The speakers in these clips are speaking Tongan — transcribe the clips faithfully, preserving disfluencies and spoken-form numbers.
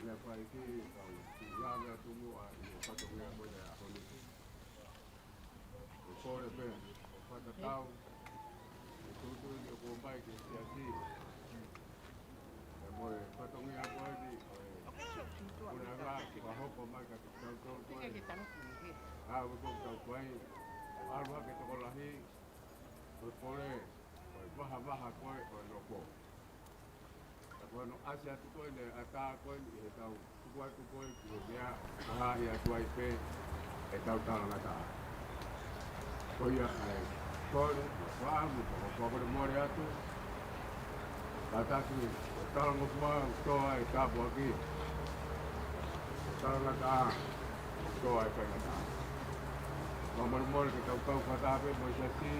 Meʻakai ki he kau, ki he ngaahi meʻa tumu ʻa e fatongia ko e ʻaho ni. ʻOku kole pē, ʻo fakatatau, ʻe tuʻutuʻuni ʻoku ʻomai ki he siasi. ʻE mo e fatongia ko eni, ʻo e, ʻo e anga, ʻoku hoko mai ka te tau tau ko e. ʻA, ʻoku tau ko e, ʻalu hake tokolahi, ʻo e pole, ʻo e vaha vaha ko e, ʻo e nofo. Ka ko hono ʻasi atu ko eni ʻa e ʻatā ko eni ʻi heʻetau tuku atu ko eni ki he meʻa, ko e hā ia atu ai pē ʻetau talangataʻa. Ko ia ai, kole, mo fā, mo ko ko fakamolemole atu. Kātaki, ko e talangofua, ʻoku tō ai e tāpuaki. Ko e talangataʻa, ʻoku tō ai e faingataʻa. Fakamolemole ke tau kau fakataha pē mo e siasi,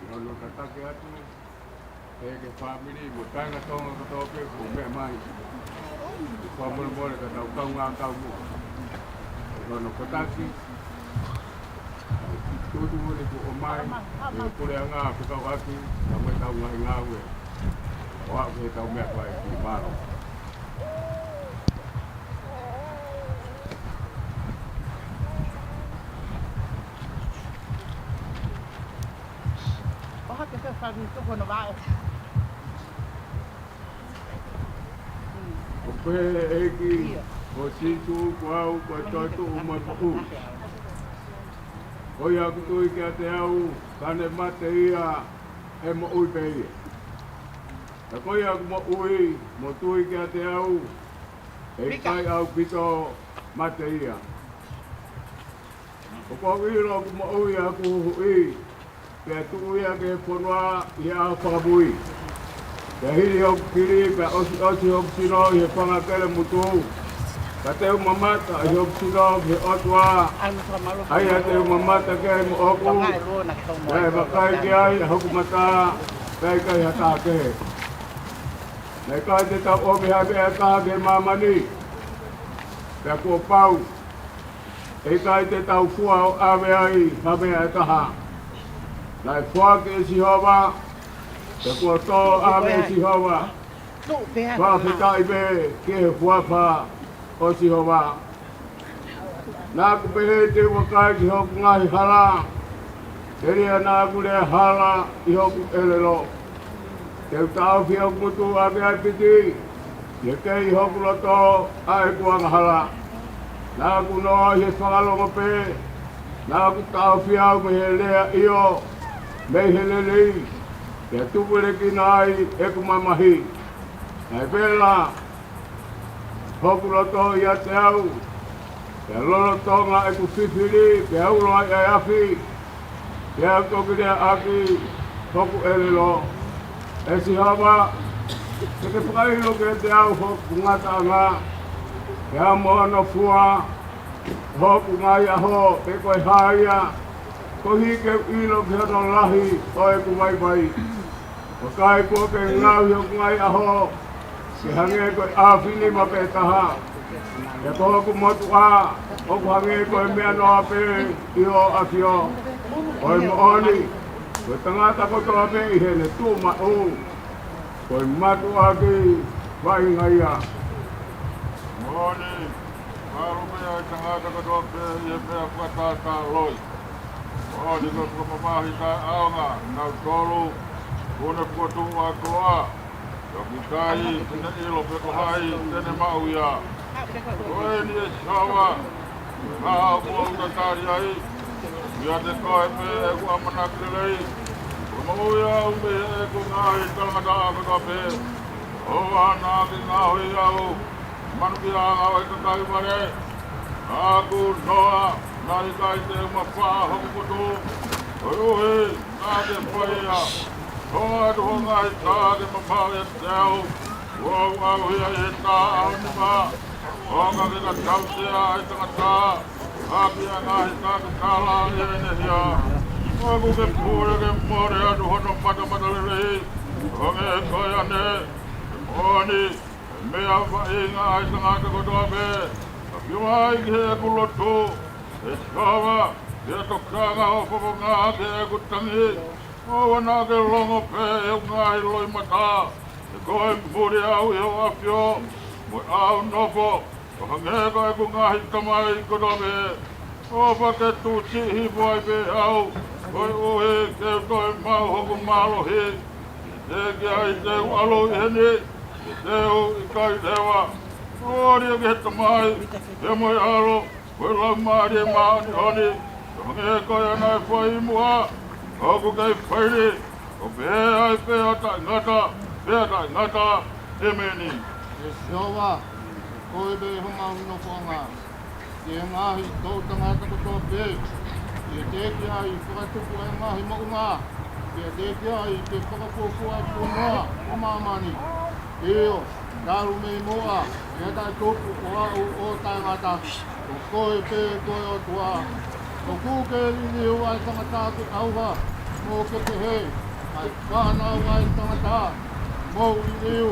ʻi hono tataki atu, ʻe he fāmili mo e kāinga Tonga kotoa pē kuo meʻa mai. Fakamolemole ka tau kaungā kau muʻa. ʻI hono tataki, tuʻutuʻuni kuo ʻomai, ʻe he puleʻanga fekauʻaki, ka mo ʻetau ngaahi ngāue. ʻO aʻu ki heʻetau meʻakai ki mālō. ʻO hake ke fai ni tuku hono vaʻe. ʻO pehē ʻe he ʻEiki, ko Sīsū ko au, ko e toetuʻu mo e moʻui. Ko ia ʻoku tui kiate au, ka ne mate ia, ʻe moʻui pē ia. Ka ko ia ʻoku moʻui, mo tui kiate au, ʻe ʻikai ʻaupito mate ia. ʻOku ou ʻilo ʻoku moʻui ʻa hoku Huhuʻi, pea tuʻu ia ki he fonua ʻi he ʻaho fakamui. Pea hili hoku kili, pea ʻosiʻosi hoku sino ʻi he fanga kelemutu. Ka te u mamata ʻi hoku sino ki he ʻOtua, ʻa ia te u mamata ki ai moʻoku. Pea ʻe vakai ki ai ʻa hoku mata, pea ʻikai ha taha kehe. Naʻe ʻikai te tau ʻomi ha meʻa ʻe taha ki he māmani, pea kuo pau. ʻE ʻikai te tau fua ʻo ʻave ai ha meʻa ʻe taha. Naʻe foaki ʻe Sihova, pea kuo tō ʻave ʻe Sihova. Fakafetaʻi pē ki he huafa ʻo Sihova. Naʻa ku pehē te u vakai ki hoku ngaahi hala, telia naʻa ku lea hala ʻi hoku ʻelelo. Te u taʻofi hoku ngutu ʻaki ʻa e piti, ʻi he kei hoku loto ʻa ʻeku angahala. Naʻa ku noa ʻi he fakalongo pē, naʻa ku taʻofi au mei he lea ʻio, mei he lelei, pea tupulekina ai ʻeku mamahi. Naʻe vela hoku loto ʻiate au, pea lolotonga ʻeku fifili, pea ulo ai ʻa e afi, pea u toki lea ʻaki hoku ʻelelo. ʻE Sihova, ke ke fakaʻilo kiate au hoku ngataʻanga, pea mo hono fua hoku ngaahi ʻaho, pe ko e hā ia, koeʻuhi ke u ʻilo ki hono lahi ʻo ʻeku vaivai. Vakai kuo ke ngaohi hoku ngaahi ʻaho ke hangē ko e ʻaofinima pē taha. Pea ko hoku motuʻa ʻoku hangē ko e meʻa noa pē ʻi ho ʻafio. Ko e moʻoni, ko e tangata kotoa pē ʻi heʻene tuʻu maʻu, ko e mātuʻaki vaʻinga ia. Moʻoni, ʻalu mei ai e tangata kotoa pē ʻi he meʻa fakatātā loi. Moʻoni, ko e fakamamahi taʻeʻaonga ʻa kinautolu kuo ne fokotuʻu ʻa e koloa. Ka ʻoku ʻikai te ne ʻilo pe ko hai te ne maʻu ia. Ko eni ʻe Sihova, ko e ʻaho kuo u tatali ai, ʻiate koe pē ʻeku ʻamanaki lelei. Kuo u moʻui au mei heʻeku ngaahi talangataʻa kotoa pē. ʻOua naʻa ke ngaohi au manukiaʻanga ʻo e kakai vale. Naʻa ku noa, naʻe ʻikai te u mafaʻa hoku ngutu, koeʻuhi naʻa ke fai ia. Toʻo atu ho ngaahi tā ke mamaʻo ʻiate au, kuo u ʻauhia ʻi he tā ʻaonima. ʻOka ke ka tautea ʻa e tangata ʻaki ʻa e ngaahi takitala ʻi heʻene hia. ʻOku ke pule ke mole atu hono matamatalelei, ʻo hangē ko e ane. Moʻoni, meʻa vaʻinga ʻa e tangata kotoa pē, ka ke ʻomai ki heʻeku loto, ʻe Sihova, ke tokanga ho fofonga ki heʻeku tangi. ʻOua naʻa ke longo pē ʻi heʻeku ngaahi loʻimata, he ko e muli au ʻi ho ʻafio. mo ʻeku nofo, ʻo hangē ko ʻeku ngaahi tamai kotoa pē, ʻofa ke tuʻusiʻi hifo ai pē au, koeʻuhi ke u toe maʻu hoku mālohi. Kiate ia te u ʻalu ʻi heni, he te u ʻikai leva. Kolōlia ki he Tamai, pea mo e ʻAlo, mo e Laumālie Māʻoniʻoni, ʻo hangē ko ia naʻe fai muʻa, ʻoku kei fai ni, ʻo pehē ai pē ʻo taʻengata pea taʻengata. ʻEmeni. ʻE Sihova, ko koe pē homau nofoʻanga. Ki he ngaahi toʻutangata kotoa pē, ʻe teʻeki ai fakatupu ʻa e ngaahi moʻunga, ʻe teʻeki ai ke fakafuofua ʻa e fonua ʻo māmani. ʻIo, talu mei muʻa pea taʻetupu, ʻo aʻu ʻo taʻengata, ko koe pē ko e ʻOtua. ʻOku ke liliu ʻa e tangata ke ʻauha, mo ke pehē, ʻa e fānau ʻa e tangata, mou liliu.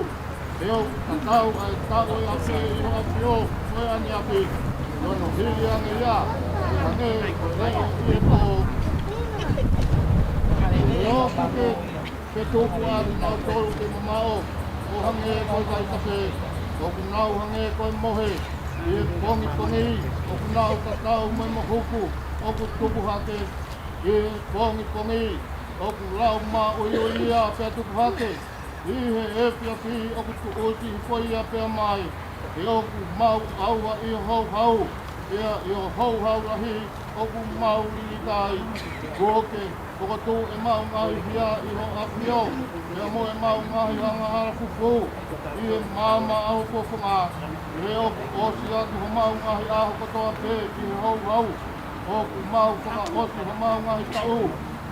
He ʻoku tatau ʻa e taʻu ʻo e ʻapi ʻi ho ʻafio ko e ʻaneafi, ʻi hono hili ange ia, ʻo hangē ko e leʻo ʻi he pō. He ʻoku ke ke tuku ʻa kinautolu ke mamaʻo, ʻo hangē ko e vaitafe, ʻoku nau hangē ko e mohe ʻi he pongipongi, ʻoku nau tatau mo e mohuku ʻoku tupu hake ʻi he pongipongi, ʻoku lau māʻuiʻui ia pea tupu hake ʻi he efiafi, ʻoku tuʻusi hifo ia pea mai, he ʻoku mau ʻauha ʻi ho houhau, pea ʻi ho houhau lahi ʻoku mau liliu ai. Kuo ke fokotuʻu ʻemau ngaahi hia ʻi ho ʻafio, pea mo ʻemau ngaahi angahala fufū ʻi he maama ʻo ho fofonga. He ʻoku ʻosi atu homau ngaahi ʻaho kotoa pē ki he houhau, ʻoku mau fakaʻosi homau ngaahi taʻu,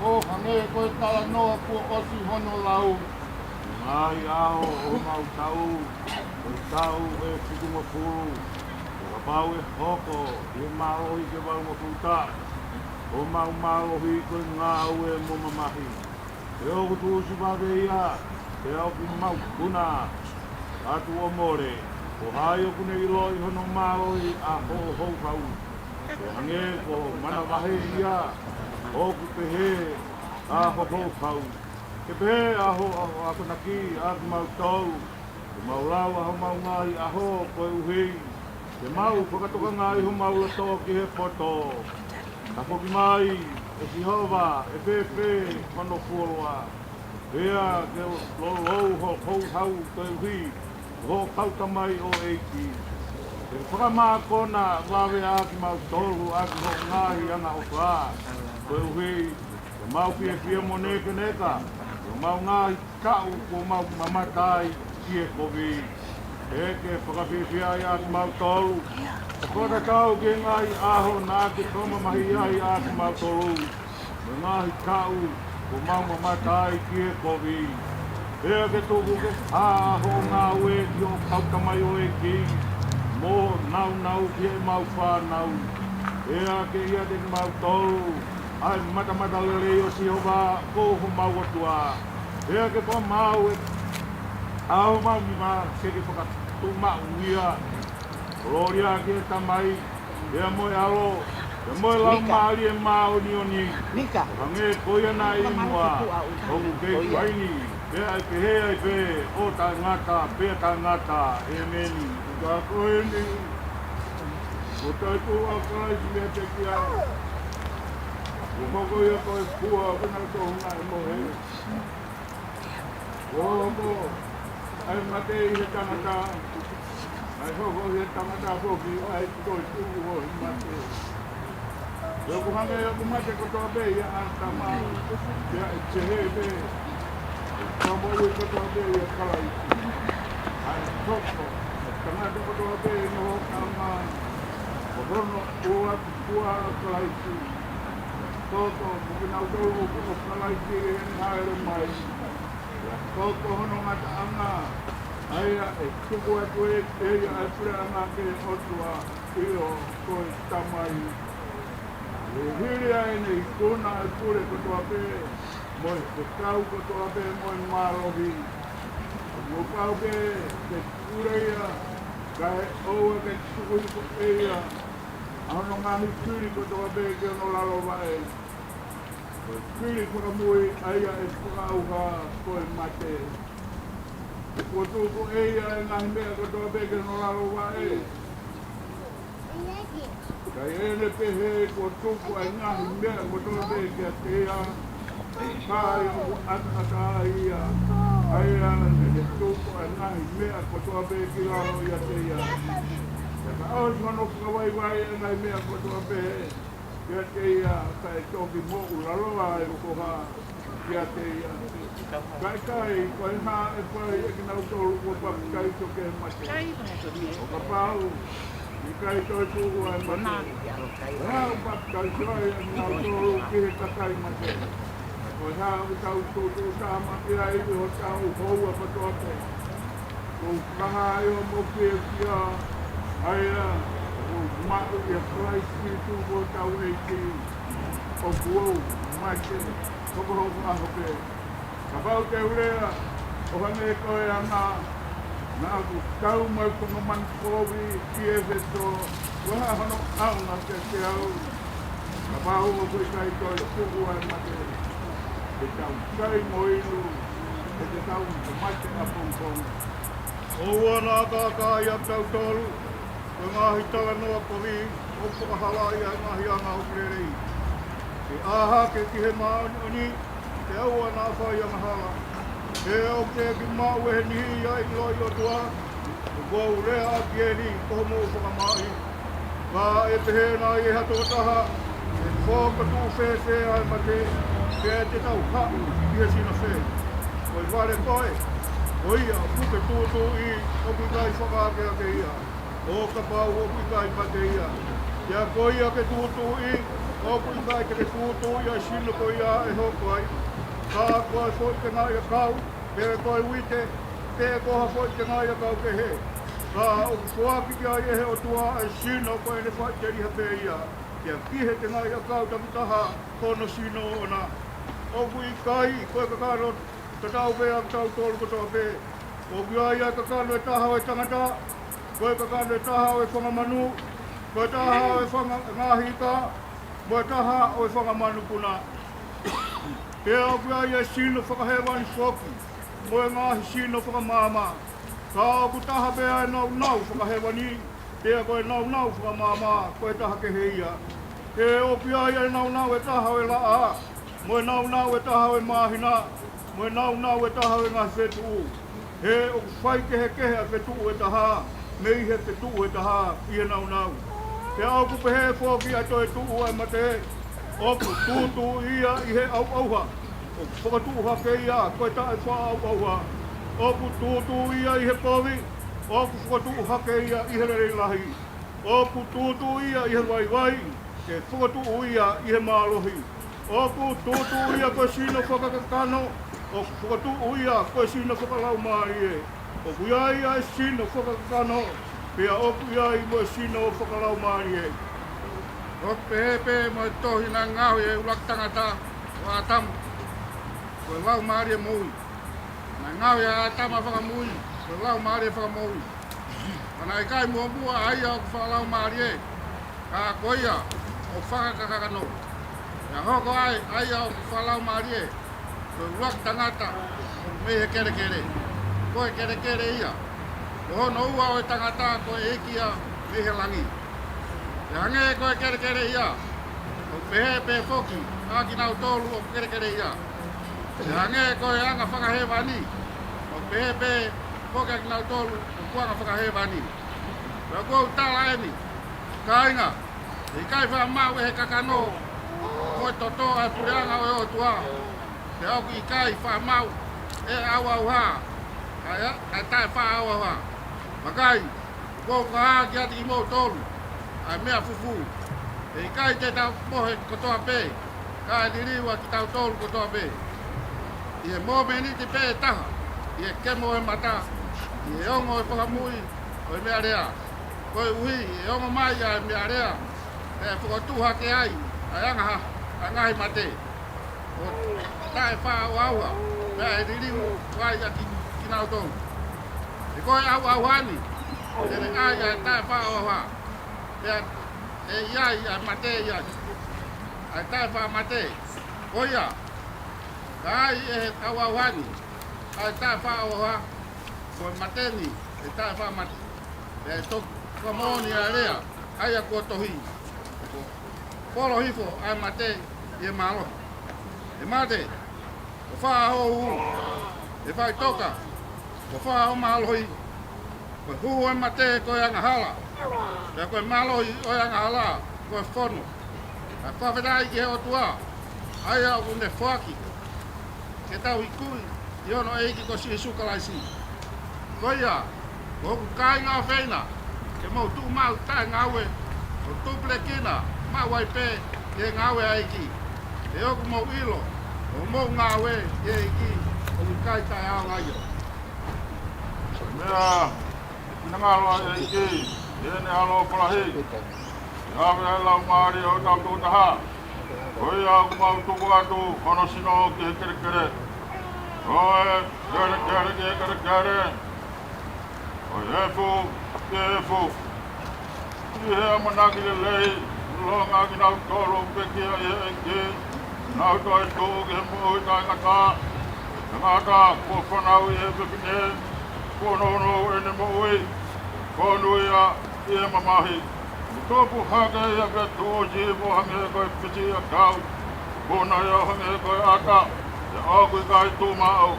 ʻo hangē ko e talanoa kuo ʻosi hono lau. Ngaahi ʻaho ʻo homau taʻu, ko e taʻu ʻe fitungofulu, ʻo kapau ʻe hoko ʻi he mālohi ke valungofulu taʻu, ko homau mālohi ko e ngāue mo mamahi. He ʻoku tuʻusi vave ia, pea ʻoku mau kuna atu ʻo mole. Ko hai ʻoku ne ʻiloʻi hono mālohi ʻa ho houhau? ʻO hangē ko manavahē ia, ʻoku pehē ʻa ho houhau. Ke pehē ʻa ho, ʻa ho akonaki ʻa kimautolu, ke mau lau ʻa homau ngaahi ʻaho koeʻuhi ke mau fakatokangaʻi homau loto ki he poto. Ka foki mai, ʻe Sihova, ʻe fēfē hono fuoloa? Pea ke lolou ho houhau koeʻuhi ko hoʻo kau tamaioʻeiki. Ke fakamākona vave ʻa kimautolu ʻaki hoʻo ngaahi angaʻofa, koeʻuhi ke mau fiefia mo nēkeneka, ko homau ngaahi kaʻu kuo mau mamata ai ki he kovi. He ke fakafiefia ai ʻa kimautolu, ʻo fakatatau ki he ngaahi ʻaho naʻa ke fakamamahiʻi ai ʻa kimautolu, mo e ngaahi kaʻu kuo mau mamata ai ki he kovi. Pea ke tuku ke hā hoʻo ngāue ki hoʻo kau tamaioʻeiki, mo nāunau ki heʻemau fānau. Pea ke ʻiate kimautolu ʻa e matamatalelei ʻo Sihova ko homau ʻOtua. Pea ke fakamaau ʻa homau nima, ke ke fakatuʻumaʻu ia. Kolōlia ki he Tamai, pea mo e ʻAlo, pea mo e Laumālie Māʻoniʻoni, ʻo hangē ko ia naʻe ʻi muʻa, ʻoku kei fai ni, pea ʻe pehē ai pē ʻo taʻengata pea taʻengata. ʻEmeni. Ka ko eni, ko e toetuʻu ʻa Kalaisi meiate kiate au, kuo hoko ia ko e fua ʻo kinautolu naʻe mohe. Kuo hoko ʻa e mate ʻi he tangata, kae hoko ʻi he tangata foki ʻa e toetuʻu ʻo e mate. He ʻoku hangē ʻoku mate kotoa pē ʻa ʻĀtama, pea ʻe pehē pē ʻe fakamoʻui kotoa pē ʻia Kalaisi. Kae hoko ʻa e tangata kotoa pē ʻi hono ʻAtama, ko hono ʻOtua ʻa Kalaisi. Toto, ko kinautolu ʻoku ʻo Kalaisi ʻi heʻene hāʻele mai. Pea toto hono ngataʻanga, ʻa ia ʻe tuku atu ʻe ia ʻa e puleʻanga ki he ʻOtua, ʻio, ko e Tamai. ʻE hili ʻa ʻene ikuna ʻa e pule kotoa pē, mo e fekau kotoa pē, mo e mālohi. ʻOku pau pē ke pule ia, kae ʻoua ke tuku hifo ʻe ia ʻa hono ngaahi fili kotoa pē ki hono lalo vaʻe. Ko e fili fakamui ʻa ia ʻe fakaʻauha ko e mate. Kuo tuku ʻe ia ʻa e ngaahi meʻa kotoa pē ki hono lalo vaʻe. Ka ʻi heʻene pehē kuo tuku ʻa e ngaahi meʻa kotoa pē kiate ia, ka ʻoku ʻataʻatā ia ʻa ia naʻe tuku ʻa e ngaahi meʻa kotoa pē ki lalo ʻiate ia. Pea ka ʻosi hono fakavaivai ʻa e ngaahi meʻa kotoa pē kiate ia, kae toki moʻulaloa ʻa e foha kiate ia. Kae ʻikai, ko e hā ʻe fai ʻe kinautolu kuo papitaiso ki he mate? ʻO kapau ʻe ʻikai toe tuʻu ʻa e mate, ko e hā ʻoku papitaiso ai ʻa kinautolu ki he kakai mate? Ko e hā ʻoku tau tuʻutuʻu taha maʻu ai ʻi hotau houa kotoa pē? ʻOku fakahā ʻi hoʻomou fiefia ʻa ia ʻoku maʻu ʻia Kalaisi Sīsū ko hotau ʻEiki, ʻoku ou mate hokohoko ʻaho pē. Kapau te u lea ʻo hangē ko e anga naʻa ku tau mai ko e manu kovi ʻi ʻEfesō, ko e hā hono ʻaonga kiate au? Kapau ʻoku ʻikai toe tuʻu ʻa e mate, te tau kai mo inu, he te tau mate ʻapongipongi. ʻOua naʻa kākaaʻi ʻa kitautolu ʻe he ngaahi talanoa kovi ʻoku fakahalaʻi ʻa e ngaahi anga ʻoku lelei. Ke ʻā hake ki he māʻoniʻoni, pea ʻoua naʻa fai angahala. He ʻoku teʻeki maʻu ʻe he niʻihi ʻa e ʻiloʻi ʻOtua. ʻOku ou lea ʻaki eni ko hoʻomou fakamāʻi. Ka ʻe pehē nai ʻe ha tokotaha, ʻe fokotuʻu fēfē ʻa e mate, pea te tau haʻu ki he sino fē? Ko e vale koe, ko ia ʻoku ke tūtuuʻi ʻoku ʻikai fakaakeake ia, ʻo kapau ʻoku ʻikai mate ia. Pea ko ia ke tūtuuʻi, ʻoku ʻikai te ke tūtuuʻi ʻa e sino ko ia ʻe hoko ai. Ka ko e foʻi tengaʻi ʻakau, pe ko e uite, pe ko ha foʻi tengaʻi ʻakau kehe, ka ʻoku foaki ki ai ʻe he ʻOtua ʻa e sino ko ʻene faʻiteliha pē ia, pea ki he tengaʻi ʻakau takitaha ko hono sino ʻoʻona. ʻOku ʻikai ko e kakano tatau pē ʻa kitautolu kotoa pē. ʻOku ʻi ai ʻa e kakano ʻe taha ʻo e tangata, ko e kakano ʻe taha ʻo e fanga manu, ko e taha ʻo e fanga ngaahi ika, mo e taha ʻo e fanga manupuna. Pea ʻoku ʻi ai ʻa e sino fakahēvani foki, mo e ngaahi sino fakamāmā. Ka ʻoku taha pē ʻa e nāunau fakahēvani, pea ko e nāunau fakamāmā ko e taha kehe ia. He ʻoku ʻi ai ʻa e nāunau ʻe taha ʻo e laʻā, mo e nāunau ʻe taha ʻo e māhina, mo e nāunau ʻe taha ʻo e ngaahi fetuʻu. He ʻoku faikehekehe ʻa e fetuʻu ʻe taha mei he fetuʻu ʻe taha ʻi he nāunau. Pea ʻoku pehē foki ʻa e toetuʻu ʻa e mate, ʻoku tūtuuʻi ia ʻi he ʻauʻauha, ʻoku fokotuʻu hake ia ko e taʻefaʻaʻauʻauha. ʻOku tūtuuʻi ia ʻi he kovi, ʻoku fokotuʻu hake ia ʻi he lelei lahi. ʻOku tūtuuʻi ia ʻi he vaivai, ʻe fokotuʻu ia ʻi he mālohi. ʻOku tūtuuʻi ia ko e sino fakakakano, ʻoku fokotuʻu ia ko e sino fakalaumālie. ʻOku ʻi ai ʻa e sino fakakakano, pea ʻoku ʻi ai mo e sino fakalaumālie. ʻOku pehē pē mo e tohi naʻe ngaohi ʻe he ʻuluaki tangata, ko ʻĀtama, ko e laumālie moʻui. Naʻe ngaohi ʻa ʻĀtama fakamui, ko e laumālie fakamoʻui. Ka naʻe ʻikai muʻomuʻa ʻa ia ʻoku fakalaumālie, ka ko ia ʻoku fakakakano. Pea hoko ai ʻa ia ʻoku fakalaumālie, ko e ʻuluaki tangata mei he kelekele, ko e kelekele ia. Ko hono ua ʻo e tangata ko e ʻEiki ia mei he langi. Pea hangē ko e kelekele ia, ʻoku pehē pē foki ʻa kinautolu ʻoku kelekele ia. Pea hangē ko e anga fakahēvani, ʻoku pehē pē foki ʻa kinautolu ʻoku anga fakahēvani. Pea ʻoku ou tala eni, kāinga, ʻe ʻikai faʻa maʻu ʻe he kakano mo e toto ʻa e puleʻanga ʻo e ʻOtua. Pea ʻoku ʻikai faʻa maʻu ʻe he ʻauʻauha ʻa e, ʻa e taʻefaʻaʻauʻauha. Vakai, ʻoku ou fakahā kiate kimoutolu ʻa e meʻa fufū. ʻE ʻikai te tau mohe kotoa pē, kae liliu ʻa kitautolu kotoa pē. ʻI he momeniti pē ʻe taha, ʻi he kemo ʻo e mata, ʻi he ongo ʻo e fakamuʻi ʻo e meʻalea. Koeʻuhi ʻe ongo mai ʻa e meʻalea, pea ʻe fokotuʻu hake ai ʻa e anga ha, ʻa e ngaahi mate, ʻo taʻefaʻaʻauʻauha, pea ʻe liliu ai ʻa ki, kinautolu. He ko e ʻauʻauha ni, te ne ʻai ʻa e taʻefaʻaʻauʻauha, pea ʻe ʻi ai ʻa e mate ʻi ai, ʻa e taʻefaʻamate. Ko ia, ka ʻai ʻe he ʻauʻauha ni ʻa e taʻefaʻaʻauʻauha, Ko e mate ni ʻe taʻefaʻamate. Pea ʻe toki fakamoʻoni ʻa e lea ʻa ia kuo tohi: Kuo polo hifo ʻa e mate ʻi he mālohi. ʻE mate, ko fē hoʻo hū? ʻE faʻitoka, ko fē hoʻo mālohi? Ko e hū ʻo e mate ko e angahala, pea ko e mālohi ʻo e angahala ko e fono. Kae fakafetaʻi ki he ʻOtua, ʻa ia ʻoku ne foaki ke tau iku ʻi hono ʻEiki ko Sīsū Kalaisi. Ko ia, ko hoku kāinga ʻofeina, ke mou tuʻu maʻu taʻengaue, ʻo tupulekina maʻu ai pē ʻi he ngāue ʻa e ʻEiki. He ʻoku mou ʻilo, ʻoku mou ngāue ʻi he ʻEiki, ʻoku ʻikai taʻeʻaonga ia. Meʻa, ʻi he ngalo ʻa e ʻEiki, ʻi heʻene ʻaloʻofa lahi, ʻe ʻave ʻa e laumālie ʻo hotau Toko Taha. Ko ia ʻoku mau tuku atu hono sino ki he kelekele. Ko e kelekele ki he kelekele, ko e efu ki he efu. ʻI he ʻamanaki lelei, ʻilonga kinautolu ʻoku pekia ʻi he ʻEiki, nau toe tuʻu ki he moʻui taʻengata. Tangata kuo fanauʻi ʻe he fefine, kuo nounou ʻene moʻui, kuo nui ia ʻi he mamahi. Kuo tupu hake ia ke tuʻusi, ʻo hangē ko e fisiʻiʻakau, puna ia ʻo hangē ko e ʻata, ʻa ia ʻoku ʻikai tuʻumaʻu.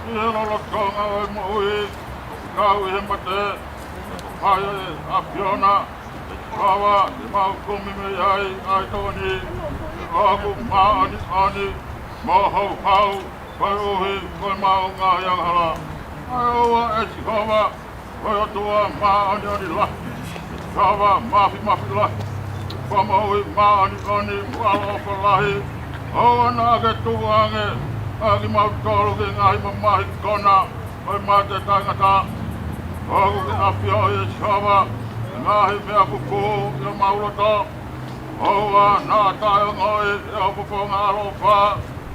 ʻI he lolotonga ʻo e moʻui, ʻoku tau ʻi he mate, ʻe ko hai ʻa e ʻAfiona, ʻe Sihova, te mau kumi mei ai ʻa e tokoni? He ʻoku māʻoniʻoni mo houhau, koeʻuhi ko ʻemau ngaahi angahala. Kae ʻoua, ʻe Sihova, ko e ʻOtua māʻoniʻoni lahi, ʻe Sihova māfimafi lahi, fakamoʻui māʻoniʻoni mo ʻaloʻofa lahi, ʻoua naʻa ke tuku ange ʻa kimautolu ki he ngaahi mamahi kona ʻo e mate taʻengata. ʻOku ke ʻafioʻi, ʻe Sihova, ʻa e ngaahi meʻa fufū ʻi homau loto. ʻOua naʻa taʻeongoʻi ʻe ho fofonga ʻaloʻofa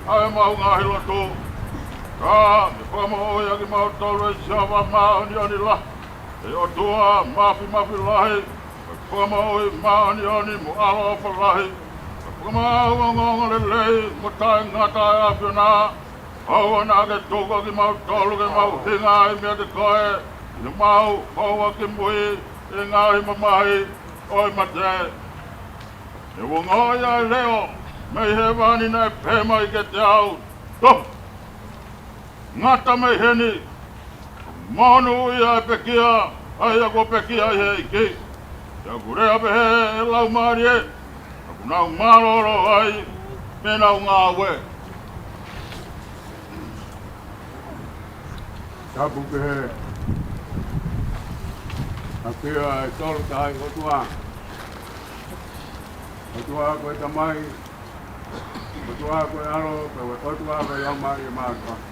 ʻa ʻemau ngaahi lotu. Ka ke fakamoʻui ʻa kimautolu, ʻe Sihova māʻoniʻoni lahi, ʻe ʻOtua māfimafi lahi, ke fakamoʻui māʻoniʻoni mo ʻaloʻofa lahi, ke fakamaau ongoongolelei mo taʻengata ʻa e ʻAfiona. ʻOua naʻa ke tuku ʻa kimautolu ke mau hinga ai meiate koe, ʻi heʻemau houa kimui ʻi he ngaahi mamahi ʻo e mate. He ʻoku ongoʻi ʻa e leʻo mei hēvani naʻe pehē mai kiate au: Tohi, ngata mei heni, monūʻia ʻa e pekia ʻa ia kuo pekia ʻi he ʻEiki. Pea ʻoku lea pehē ʻe he Laumālie, ʻoku nau mālōlō ai mei heʻenau ngāue. Tapu ki he ʻafio ʻa e Tolu Tahaʻi ʻOtua. ʻOtua ko e Tamai, ʻOtua ko e ʻAlo, pea ko e ʻOtua ko e Laumālie Māʻoniʻoni.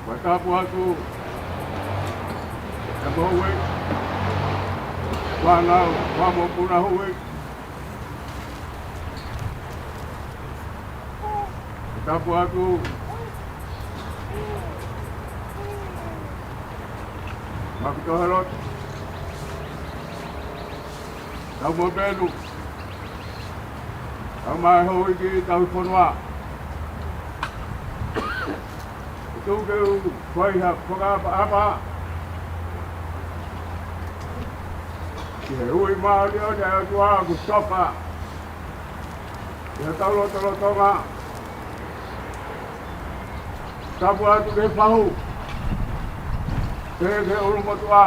Ko e tapu atu ki he moʻui, fānau, fāmopuna hui. Tapu atu Makitoheloto, Taumoʻopenu, Taumaehouiki, Tauhifonua. ʻOku ou fai ha fakaʻapaʻapa ki he ui māʻoniʻoni ʻa e ʻOtua kuo toka ʻi hotau lotolotonga. Tapu atu ki he fahu, pea ki he ʻulumotuʻa,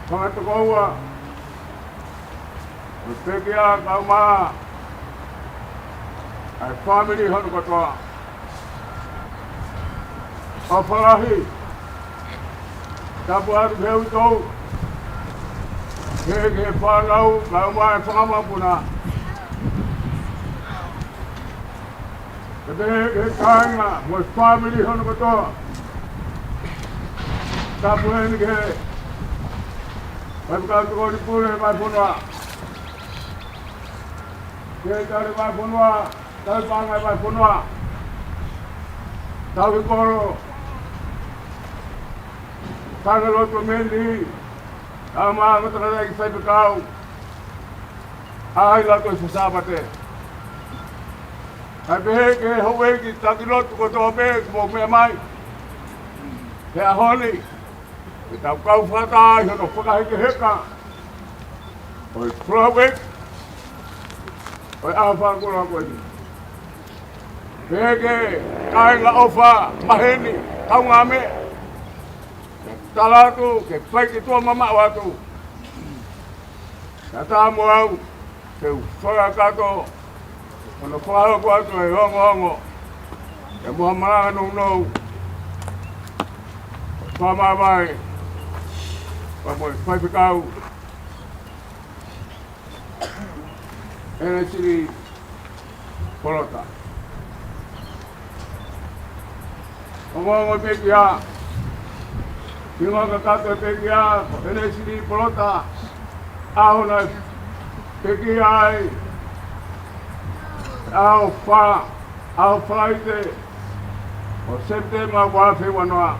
fanga tokoua, mo e pekia, kaeʻumaʻā ʻa e fāmili hono kotoa. ʻOfa lahi, tapu atu ki he uitou, ki he, ki he fānau, kaeʻumaʻā e fanga mokopuna. Pea ki he kāinga mo e fāmili hono kotoa. Tapu heni ki he faifekau tokoni pule vahefonua, ki he tali vahefonua, tali paʻanga vahefonua, tauhi kolo, kāinga lotu mei heni, kaeʻumaʻā e tangataʻeiki faifekau, ʻa ia ʻoku ʻi he Sāpate. Kae pehē ki he houʻeiki taki lotu kotoa pē kuo mou meʻa mai he ʻaho ni, ke tau kau fakataha ʻi hono fakahekeheka ʻo e fuʻu houʻeiki ʻo e ʻaho fakakoloa ko eni. Pehē ki he kāinga ʻofa maheni, kaungāmeʻa, ke tala atu, ke fai ki tuʻa mamaʻo atu. Kae ʻatā mo au ke u fakakakato hono fakahoko atu e ongoongo, ke mo ha malanga nounou, fakamāvae, pea mo e faifekau ʻEnesili Polota. Ongoongo e pekia, hingoa kakato e pekia ko ʻEnesili Polota. ʻAho naʻe pekia ai, ʻaho fā, ʻaho Falaite ʻo Sepitema ua afe ua noa.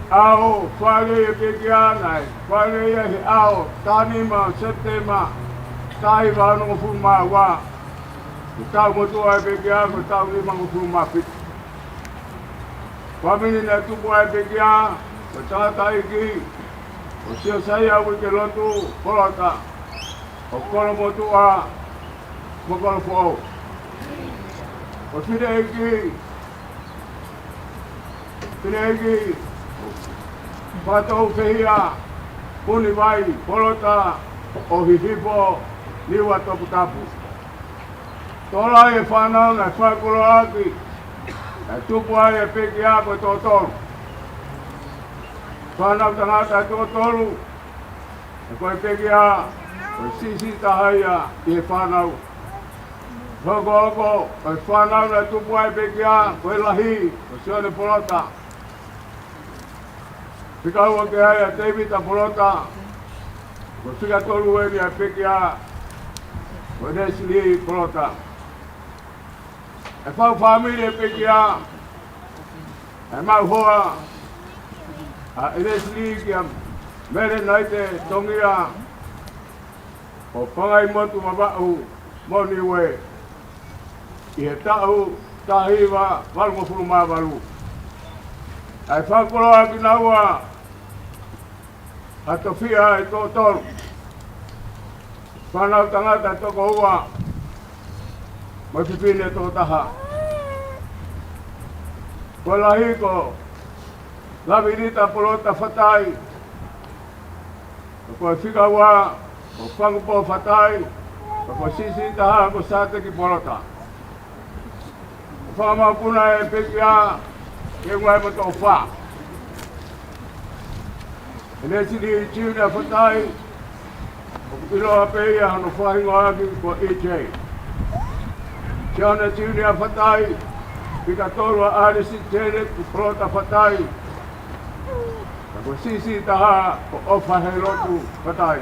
ʻAho fale e pekia naʻe fale ia he ʻaho taha nima ʻo Sepitema, taha hiva onongofulu mā ua. Ko e taʻu motuʻa e pekia ko e taʻu nimangofulu mā fitu. Fāmili naʻe tupu ai e pekia ko e tangataʻeiki ko Siosaia Uikelotu Polota, ʻo Kolomotuʻa mo Kolofoʻou. Ko e fineʻeiki, fineʻeiki Fatou Fehia Punivai Polota ʻo Hihifo, Niua Toputapu. Tolai e fānau naʻe fakakoloa ʻaki, naʻe tupu ai e pekia ko e toko tolu. Fānau tangata toko tolu, he ko e pekia ko e siʻisiʻi taha ia ʻi he fānau. Hokohoko, ko e fānau naʻe tupu ai e pekia ko e lahi, ko Sione Polota. Fika ua ki ai ʻa Tēvita Polota, ko e fika tolu eni ʻa e pekia ko ʻEnesili Polota. ʻE fau fāmili e pekia, ʻe maʻu hoa ʻa ʻEnesili kia Mele Naite Tongia ʻo Pangaimotu, Vavaʻu mo Niue, ʻi he taʻu taha hiva valungofulu mā valu. Naʻe fakakoloa kinaua ʻa Tofia ʻe toko tolu, fānau tangata toko ua mo e fefine toko taha. Ko e lahi ko Lavilita Polota Fatai, ko e fika ua ko Fangupō Fatai, ko e siʻisiʻi taha ko Sāteki Polota. Fakamapuna e pekia ke ʻunga e moto fā. ʻEnesili Junior Fatai, ʻoku ʻiloa pē ia hono fakahingoa ʻaki ko E J. Sione Junior Fatai, fika tolu ʻa ʻAlisi Janet Polota Fatai, pea ko e siʻisiʻi taha ko ʻOfa Helotu Fatai.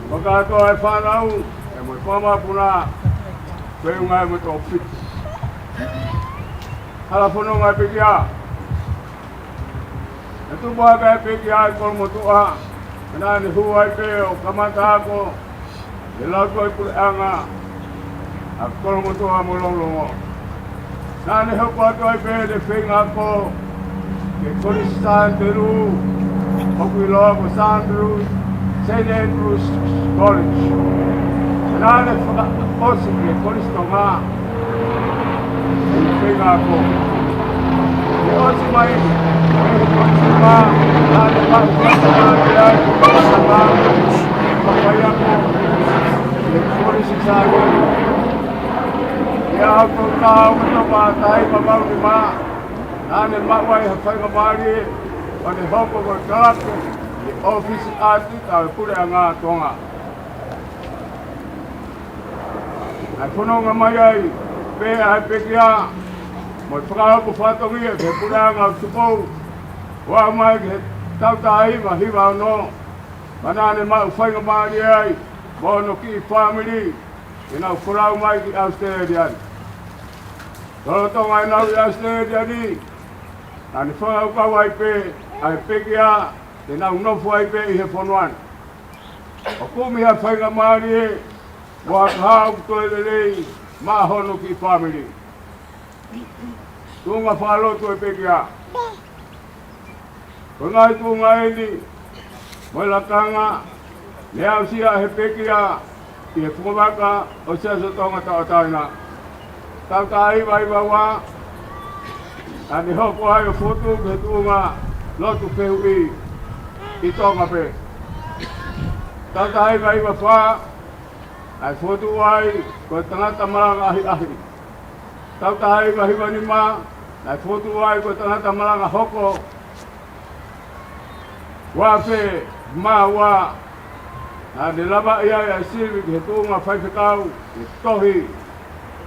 Fakakātoa e fānau ʻe mo e fakamapuna ke ʻunga e moto fitu. Hala fononga e pekia. Naʻe tupu hake e pekia ʻi Kolomotuʻa, pea naʻa ne hū ai pē ʻo kamata ako he lautohi puleʻanga ʻa Kolomotuʻa mo Longolongo. Naʻa ne hoko atu ai pē ʻene feinga ako ki he Kolisi Sā ʻAnitelū, ʻoku ʻiloa ko Sā ʻAnitelū, Saint Andrew's College. Naʻa ne fakaʻosi ki he Kolisi Tonga ʻene feinga ako. Naʻe ʻosi mai ʻene Kolisi Tonga, naʻa ne maʻu fakataha ai, fakataha, fakaiako ki he Kolisi Sā ʻAnitelū. ʻI he ʻaho tolu taha ʻo ʻOkatopa taha hiva valu nima, naʻa ne maʻu ai ha faingamālie ʻo ne hoko ko e kalake ʻi he ʻōfisi ʻātita ʻo e Puleʻanga Tonga. Naʻe fononga mai ai pē ʻa e pekia mo e fakahoko fatongia ki he Puleʻanga ʻo Tupou, ʻo aʻu mai ki he taʻu taha hiva hiva ono, pea naʻa ne maʻu faingamālie ai mo hono kiʻi fāmili ke nau folau mai ki ʻAositelēlia ni. Lolotonga ʻenau ʻi ʻAositelēlia ni, naʻa ne fakakaukau ai pē ʻa e pekia ke nau nofo ai pē ʻi he fonua ni, ʻo kumi ha faingamālie mo ha kahaʻu ʻoku toe lelei maʻa hono kiʻi fāmili. Tuʻunga fakalotu ʻa e pekia. Ko e ngaahi tuʻunga eni mo e lakanga ne aʻusia ʻe he pekia ʻi he fungavaka ʻo e Siasi ʻo Tonga Tauʻatāina. Tautaha hiva hiva ua, naʻa ne hoko ai ʻo fokotuʻu ki he tuʻunga lotu fehuʻi ʻi Tonga pē. Tautaha hiva hiva fā, naʻe fokotuʻu ai ko e tangata malanga ʻahiʻahi. Tautaha hiva hiva nima, naʻe fokotuʻu ai ko e tangata malanga hoko. Ua afe mā ua, naʻa ne lavaʻi ai ʻa e sivi ki he tuʻunga faifekau, ki he tohi,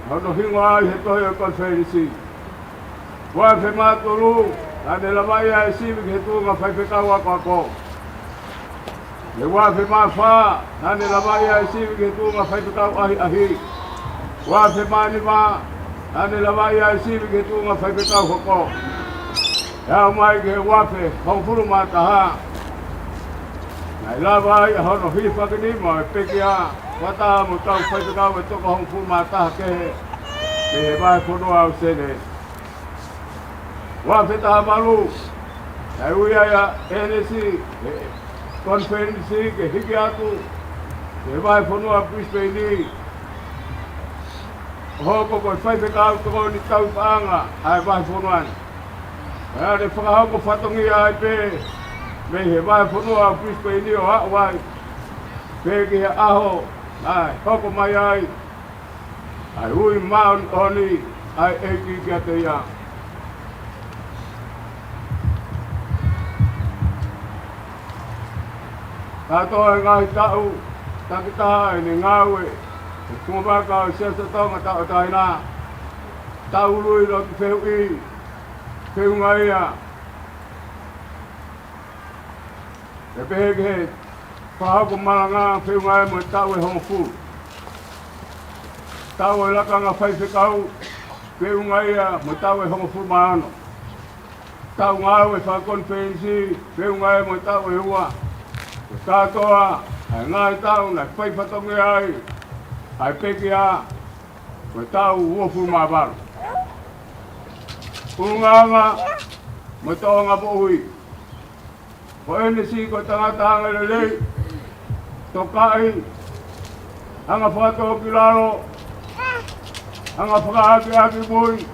hono hingoa ʻi he tohi ʻo e konifelenisi. Ua afe mā tolu, naʻa ne lavaʻi ai ʻa e sivi ki he tuʻunga faifekau akoako. Mei he ua afe mā fā, naʻa ne lavaʻi ai ʻa e sivi ki he tuʻunga faifekau ʻahiʻahi. Ua afe mā nima, naʻa ne lavaʻi ai ʻa e sivi ki he tuʻunga faifekau hoko. ʻE aʻu mai ki he ua afe hongofulu mā taha, naʻe lava ai ʻa hono hilifakinima ʻo e pekia, fakataha mo e kau faifekau ʻe toko hongofulu mā taha kehe mei he vahefonua ʻo Senē. Ua afe taha valu, naʻe ui ai ʻa ʻEnesi ki he konifelenisi ke hiki atu ki he vahefonua ʻo Brisbane, ʻo hoko ko e faifekau tokoni tauhi paʻanga ʻa e vahefonua ni. Naʻa ne fakahoko fatongia ai pē mei he vahefonua ʻo Brisbane ʻo aʻu ai pē ki he ʻaho naʻe hoko mai ai ʻa e ui māʻoniʻoni ʻa e ʻEiki kiate ia. Kātoa e ngaahi taʻu takitaha ʻene ngāue ʻi he fungavaka ʻo e Siasi ʻo Tonga Tauʻatāina, taʻu ului lotu fehuʻi, feʻunga ia ʻe pehē ki he fakahoko malanga, feʻunga ia mo e taʻu ʻe hongofulu. Taʻu ʻo e lakanga faifekau, feʻunga ia mo e taʻu ʻe hongofulu mā ono. Taʻu ngāue fakakonifelenisi, feʻunga ia mo e taʻu ʻe ua. Ko e kātoa ʻa e ngaahi taʻu naʻe fai fatongia ai ʻa e pekia, ko e taʻu uofulu mā valu. ʻUlungaanga mo e tōʻonga moʻui. Ko ʻEnesi ko e tangata angalelei, tokaʻi, anga fakatōkilalo, anga fakaakeake mui,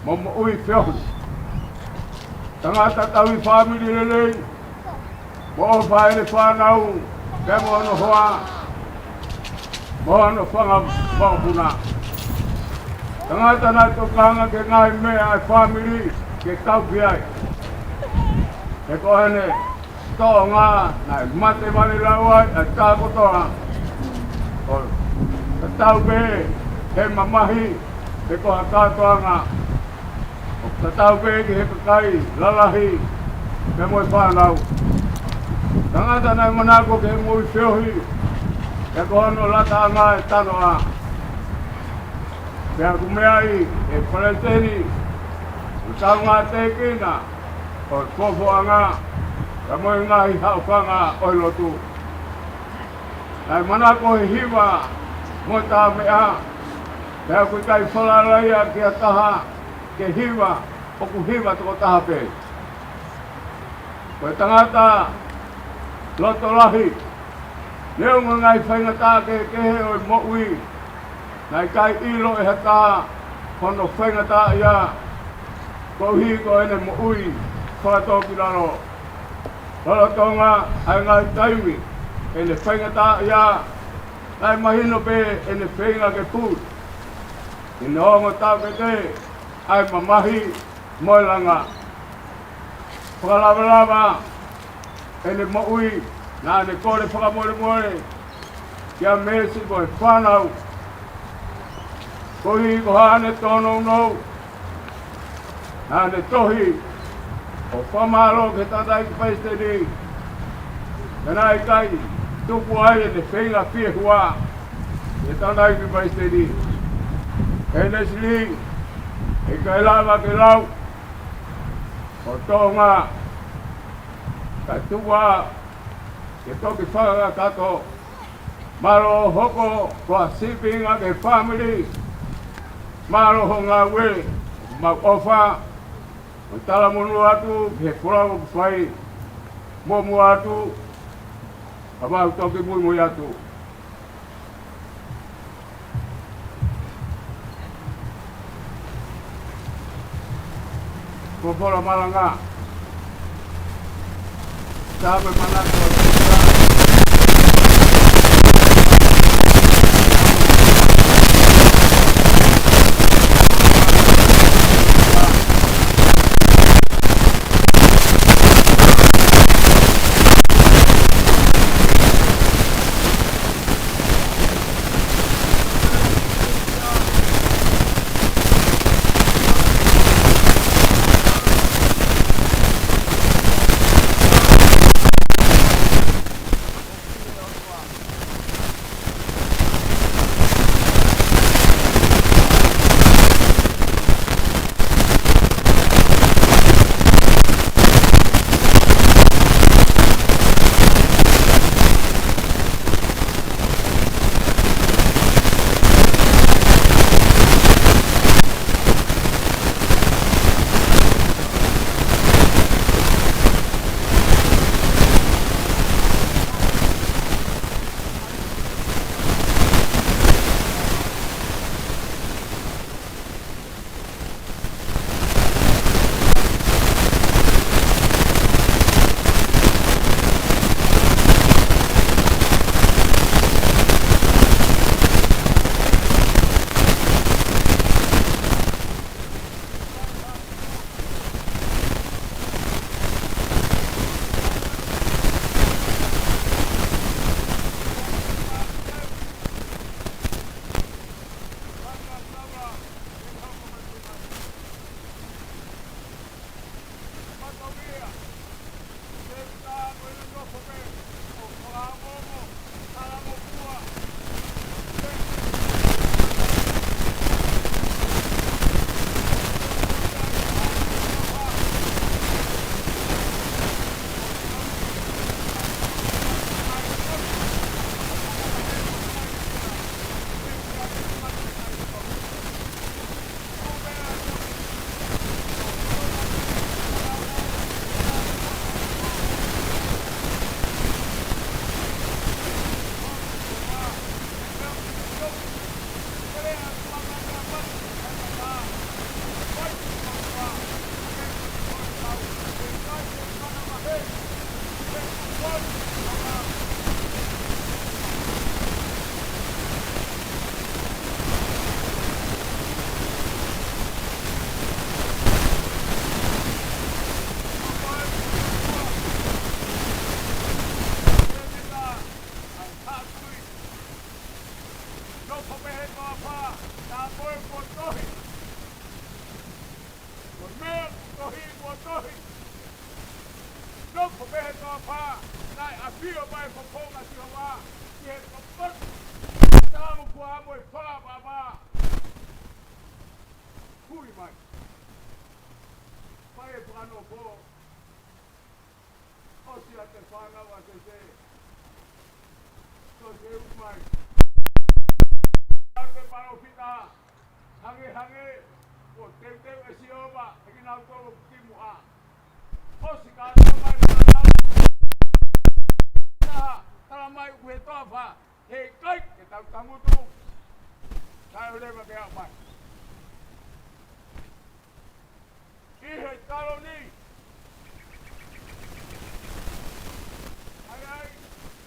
mo moʻui feohi. Tangata tauhi fāmili lelei, mo ʻofa ʻene fānau, pea mo hono hoa, mo hono fanga mokopuna. Tangata naʻe tokanga ki he ngaahi meʻa ʻa e fāmili ke kau ki ai. He ko ʻene tōʻonga naʻe mate vale lau ai ʻa e tā kotoa. ʻO tatau pē he mamahi, pe ko ha kātoanga. ʻO tatau pē ki he kakai lalahi, pea mo e fānau. Tangata naʻe manako ki he moʻui feohi, he ko hono lataʻanga ʻa e tanoʻa. Pea ʻoku meaʻi ʻe he palesiteni ʻo e kaungā tēkina ʻo e fofoʻanga, pea mo e ngaahi haʻofanga ʻo e lotu. Naʻe manako he hiva mo e tā meʻa, pea ʻoku ʻikai falala ia ki ha taha ke hiva, ʻoku hiva tokotaha pē. Ko e tangata loto lahi, neongo e ngaahi faingataʻa kehekehe ʻo e moʻui, naʻe ʻikai ʻilo ʻe ha taha hono faingataʻaʻia, koeʻuhi ko ʻene moʻui fakatōkilalo. Lolotonga ʻa e ngaahi taimi ʻene faingataʻaʻia, naʻe mahino pē ʻene feinga ke puli. ʻI heʻene ongo taʻokete ʻa e mamahi mo e langa. Fakalavalava ʻene moʻui, naʻa ne kole fakamolemole kia Mesi mo e fānau. Koeʻuhi ko haʻane tōnounou, naʻa ne tohi ʻo fakamālō ki he tangataʻeiki palesiteni, ka naʻe ʻikai tuku ai ʻene feinga fiehua ki he tangataʻeiki palesiteni. ʻEnesi Lī, ʻikai lava ke lau ʻo Tonga, ka tuku ā ke toki fakakakato. Mālō hoko ko ha sīpinga ki he fāmili, Mālō hoʻo ngāue, mau ʻofa, ʻo talamonū atu ki he folau ʻoku fai, muʻomuʻa atu, ka mau toki muimui atu. Ko e folau malanga. Tau manatu atu. Nofo pehē ko e afā, tā ko e kuo tohi. Ko e meʻa tohi kuo tohi. Nofo pehē ko e afā, naʻe ʻafio mai e fofonga ʻo Sihova, ki he kopoto, tamu kuo amo e fā vavā. Hui mai. Fai e fakanofo. ʻOsi ʻa e fānau ʻa Sese. Ko Sese ʻoku mai. ʻA e palōfita. Hangē hangē. Kuo teuteu ʻe Sihova. ʻE kinautolu ki muʻa. ʻOsi ka tau mai fānau. Taha. Tala mai ʻoku he toafa. Heʻikai ke tau tangutu. Kae ʻoua leva ke aʻu mai. ʻI he taloni. ʻAi, ʻai,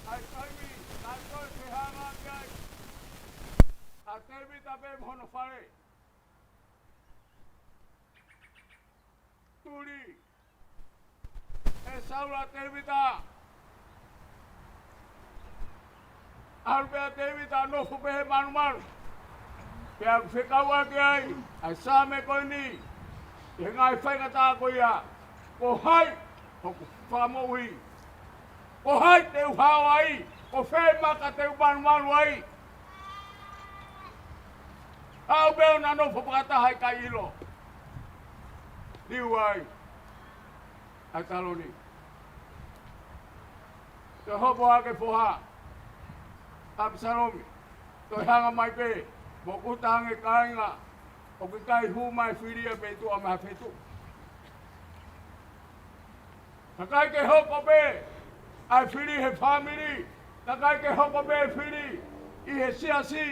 ʻai, taimi, taimi ko e hanga ki ai. ʻA Tēvita pē mo hono fale. Tuli. ʻE Saula, Tēvita. ʻAlu pē ʻa Tēvita ʻo nofo pē he malumalu. Pea ʻoku fekauʻaki ai ʻa e Saame ko eni, ʻi he ngaahi faingataʻa ko ia. Ko hai hoku fakamoʻui? Ko hai te u hao ai? Ko fē maka te u malumalu ai? Aʻu pē ʻo na nofo fakataha ʻikai ʻilo. Liu ai ʻa e taloni. Toe hopo hake foha ʻApisalomi. Toe hanga mai pē, mokuta ange kāinga. ʻOku ʻikai hū mai fili ia pē tuʻa mai ha feituʻu. Ka ʻikai ke hoko pē ʻa e fili he fāmili, ka ʻikai ke hoko pē fili ʻi he siasi,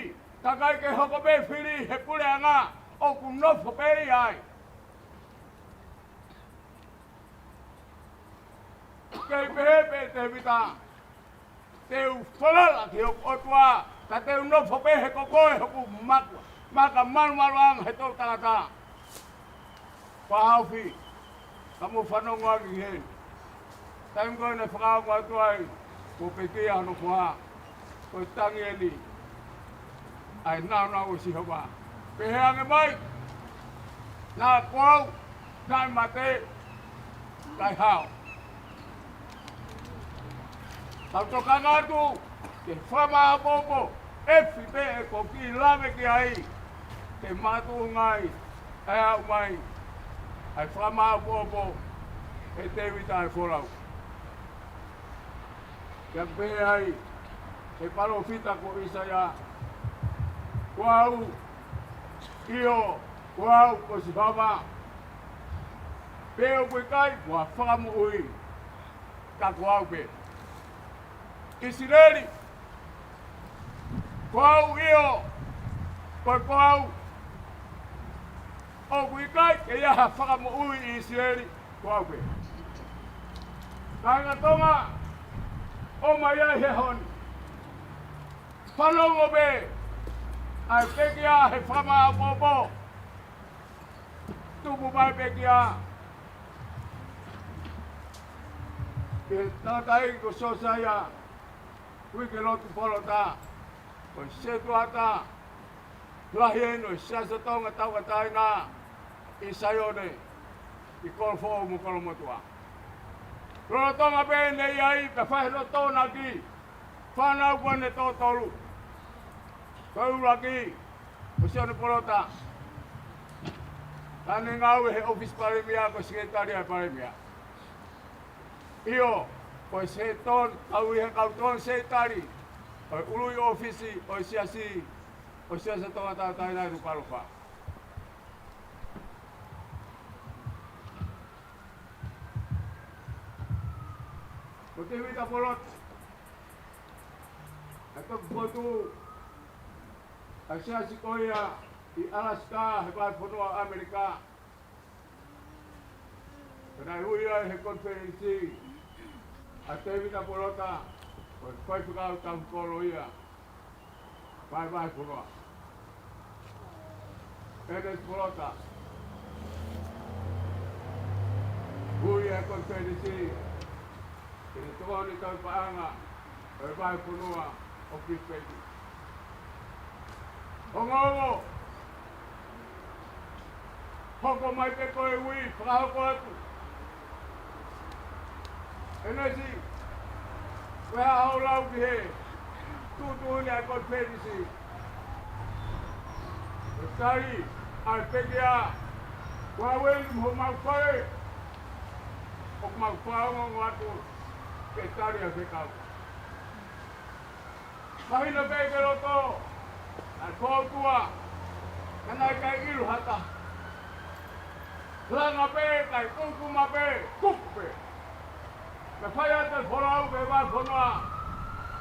ka ʻikai ke hoko pē fili he puleʻanga, ʻoku nofo pē ia ai. Kei pehē pē Tēvita, te u falala ki hoku ʻOtua, ka te u nofo pē he ko koe hoku maka, maka malumaluʻanga he toʻutangata. Fakahaofi, ka mou fanongo ange ki heni. Taimi ko ē naʻe fakaongo atu ai, ko Pekia hono hoa, ko e tangi eni ʻa e naunau ʻo Sihova. Pehē ange mai, naʻa ko au, naʻe mate, kae hao. Tau tokanga atu ki he fakamāʻopoʻopo, ʻefi pē ʻeku kiʻi lave ki ai, ke mātuʻunga ai, ʻe aʻu mai ʻa e fakamāʻopoʻopo ʻe Tēvita ʻa e folau. Pea pehē ai ʻe he palōfita ko ʻĪsaia, ko au, ʻio, ko au ko Sihova, pea ʻoku ʻikai ha fakamoʻui, ka ko au pē. ʻIsileli, ko au, ʻio, ko, ko au, ʻoku ʻikai ke ʻi ai ha fakamoʻui ʻi ʻIsileli, ko au pē. Kāinga Tonga, ʻomai ai he ʻaho ni, fanongo pē ʻa e pekia he fakamāʻopoʻopo. Tupu mai pekia ki he tangataʻeiki ko Siosaia Uikelotu Polota, ko e setuata lahi eni ʻo e Siasi ʻo Tonga Tauʻatāina ʻi Saione, ʻi Kolofoʻou mo Kolomotuʻa. Lolotonga pē ʻene ʻi ai, pea fai hono tokonaki fānau ko eni ʻe toko tolu. Ko e ʻuluaki, ko Sione Polota. Naʻa ne ngāue he ʻōfisi Palēmia ko e Sekelitali ʻa e Palēmia. ʻIo, ko e seton, kau ʻi he kau tokoni sekelitali ʻo e ʻuluʻi ʻōfisi ʻo e Siasi, ʻo e Siasi ʻo Tonga Tauʻatāina ʻi Nukuʻalofa. Ko Tēvita Polota, ʻa e toki fotu ʻa e Siasi ko ia ʻi Alaska, he vahefonua ʻo ʻAmelika. Pea naʻe ui ai he konifelenisi ʻa Tēvita Polota, ko e faifekau tauhi kolo ia, vahevahefonua. ʻEnesi Polota, ui e konifelenisi, ke ne tokoni tauhi paʻanga ʻo e vahefonua ʻo Piliseini. Ongoongo, hoko mai pē ko e ui, fakahoko atu. ʻEnesi, ko e hā hoʻo lau ki he tuʻutuʻuni ʻa e konifelenisi? Ko e tali ʻa e pekia, ko au eni mo homau fale, ʻoku mau fakaongoongo atu ke tali ʻa e fekau. Mahino pē ki loto, naʻe fōtua, ka naʻe ʻikai ʻilo ha taha. Langa pē, kae kukuma pē, kuku pē. Pea fai atu e folau ki he vahefonua,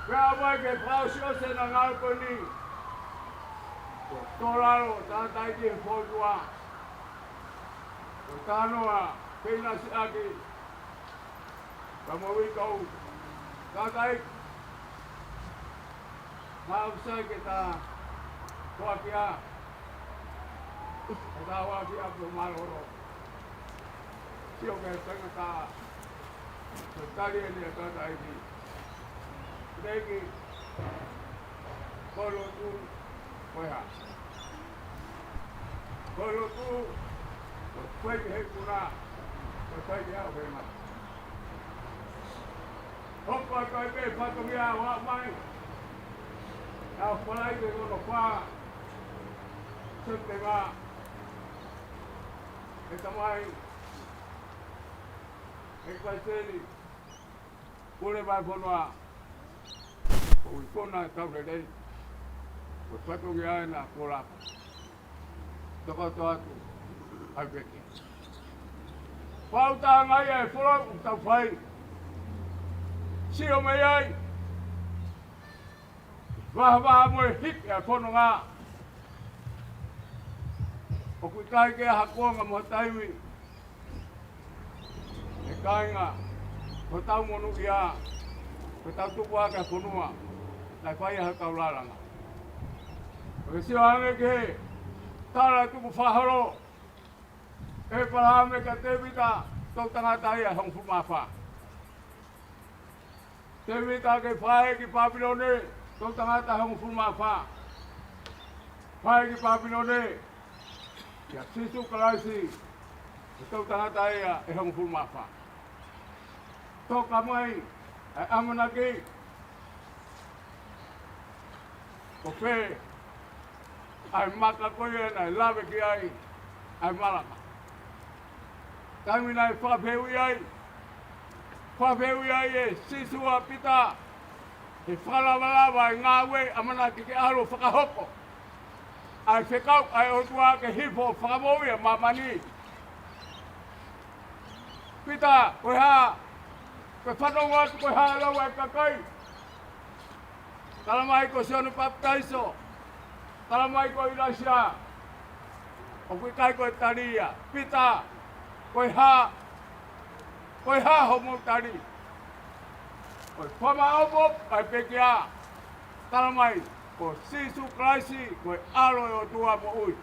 pea ʻave ke fakaʻosiʻosi ʻena ngāue ko eni. Ko e tō lalo ʻo e tangataʻeiki he fōtua. Ko e talanoa, pea ʻinasi ʻaki, ka mo e ui kau, tangataʻeiki, mau sai ke ta hoaki ā, ke ta hoaki ā pē mālōlō. Sio ki he tangata, ko e tali eni ʻa e tangataʻeiki. Tangataʻeiki, ko e lotu, ko e hā? Ko e lotu, ko e fai ki he ikuna, ko e fai ki he ʻaho ʻe mata. Hoko atu ai pē fatongia ʻo aʻu mai, ʻa e Falaite ko hono fā Sepitema, ʻe Tamai, ʻe Palesiteni, Pule Vahefonua, ko e ikuna ʻo e tau lelei, ko e fatongia ʻena ko e lapa. Tokoto atu ʻa e pekia. Fakaʻuta ange ia e folau ʻoku tau fai. Sio mai ai. Vahavaha mo e hiki ʻa e fononga. ʻOku ʻikai ke ʻi ai ha kuonga mo ha taimi. ʻE kāinga, ko hotau monūʻia, ko hotau tupu ʻa e fonua, naʻe fai ʻa hotau lalanga. ʻOku ke sio ange ki he tala tuku fakaholo ʻe ʻĒpalahame kia Tēvita, toʻutangata ia ʻe hongofulu mā fā. Tēvita, ke fai ki Pāpilone, toʻutangata ʻe hongofulu mā fā. Fai ki Pāpilone, kia Sīsū Kalaisi, ko e toʻutangata ia ʻe hongofulu mā fā. Toka mai ʻa e ʻamanaki, ko fē ʻa e maka ko ia naʻe lave ki ai ʻa e malanga. Taimi naʻe fakafehuʻi ai, fakafehuʻi ai ʻe Sīsū ʻa Pita, he fakalavalava ʻa e ngāue, ʻamanaki ke ʻalu ʻo fakahoko ʻa e fekau ʻa e ʻOtua ke hifo ʻo fakamoʻui ʻa māmani. Pita, ko e hā? Ko e fanongo atu, ko e hā e lau ʻa e kakai? Tala mai ko Sione Papitaiso. Tala mai ko ʻIlaisiā. ʻOku ʻikai ko e tali ia. Pita, ko e hā? Ko e hā hoʻomou tali? Ko e fakamaʻopoʻopo ʻa e pekia. Tala mai ko Sīsū Kalaisi, ko e ʻAlo ʻo e ʻOtua moʻui.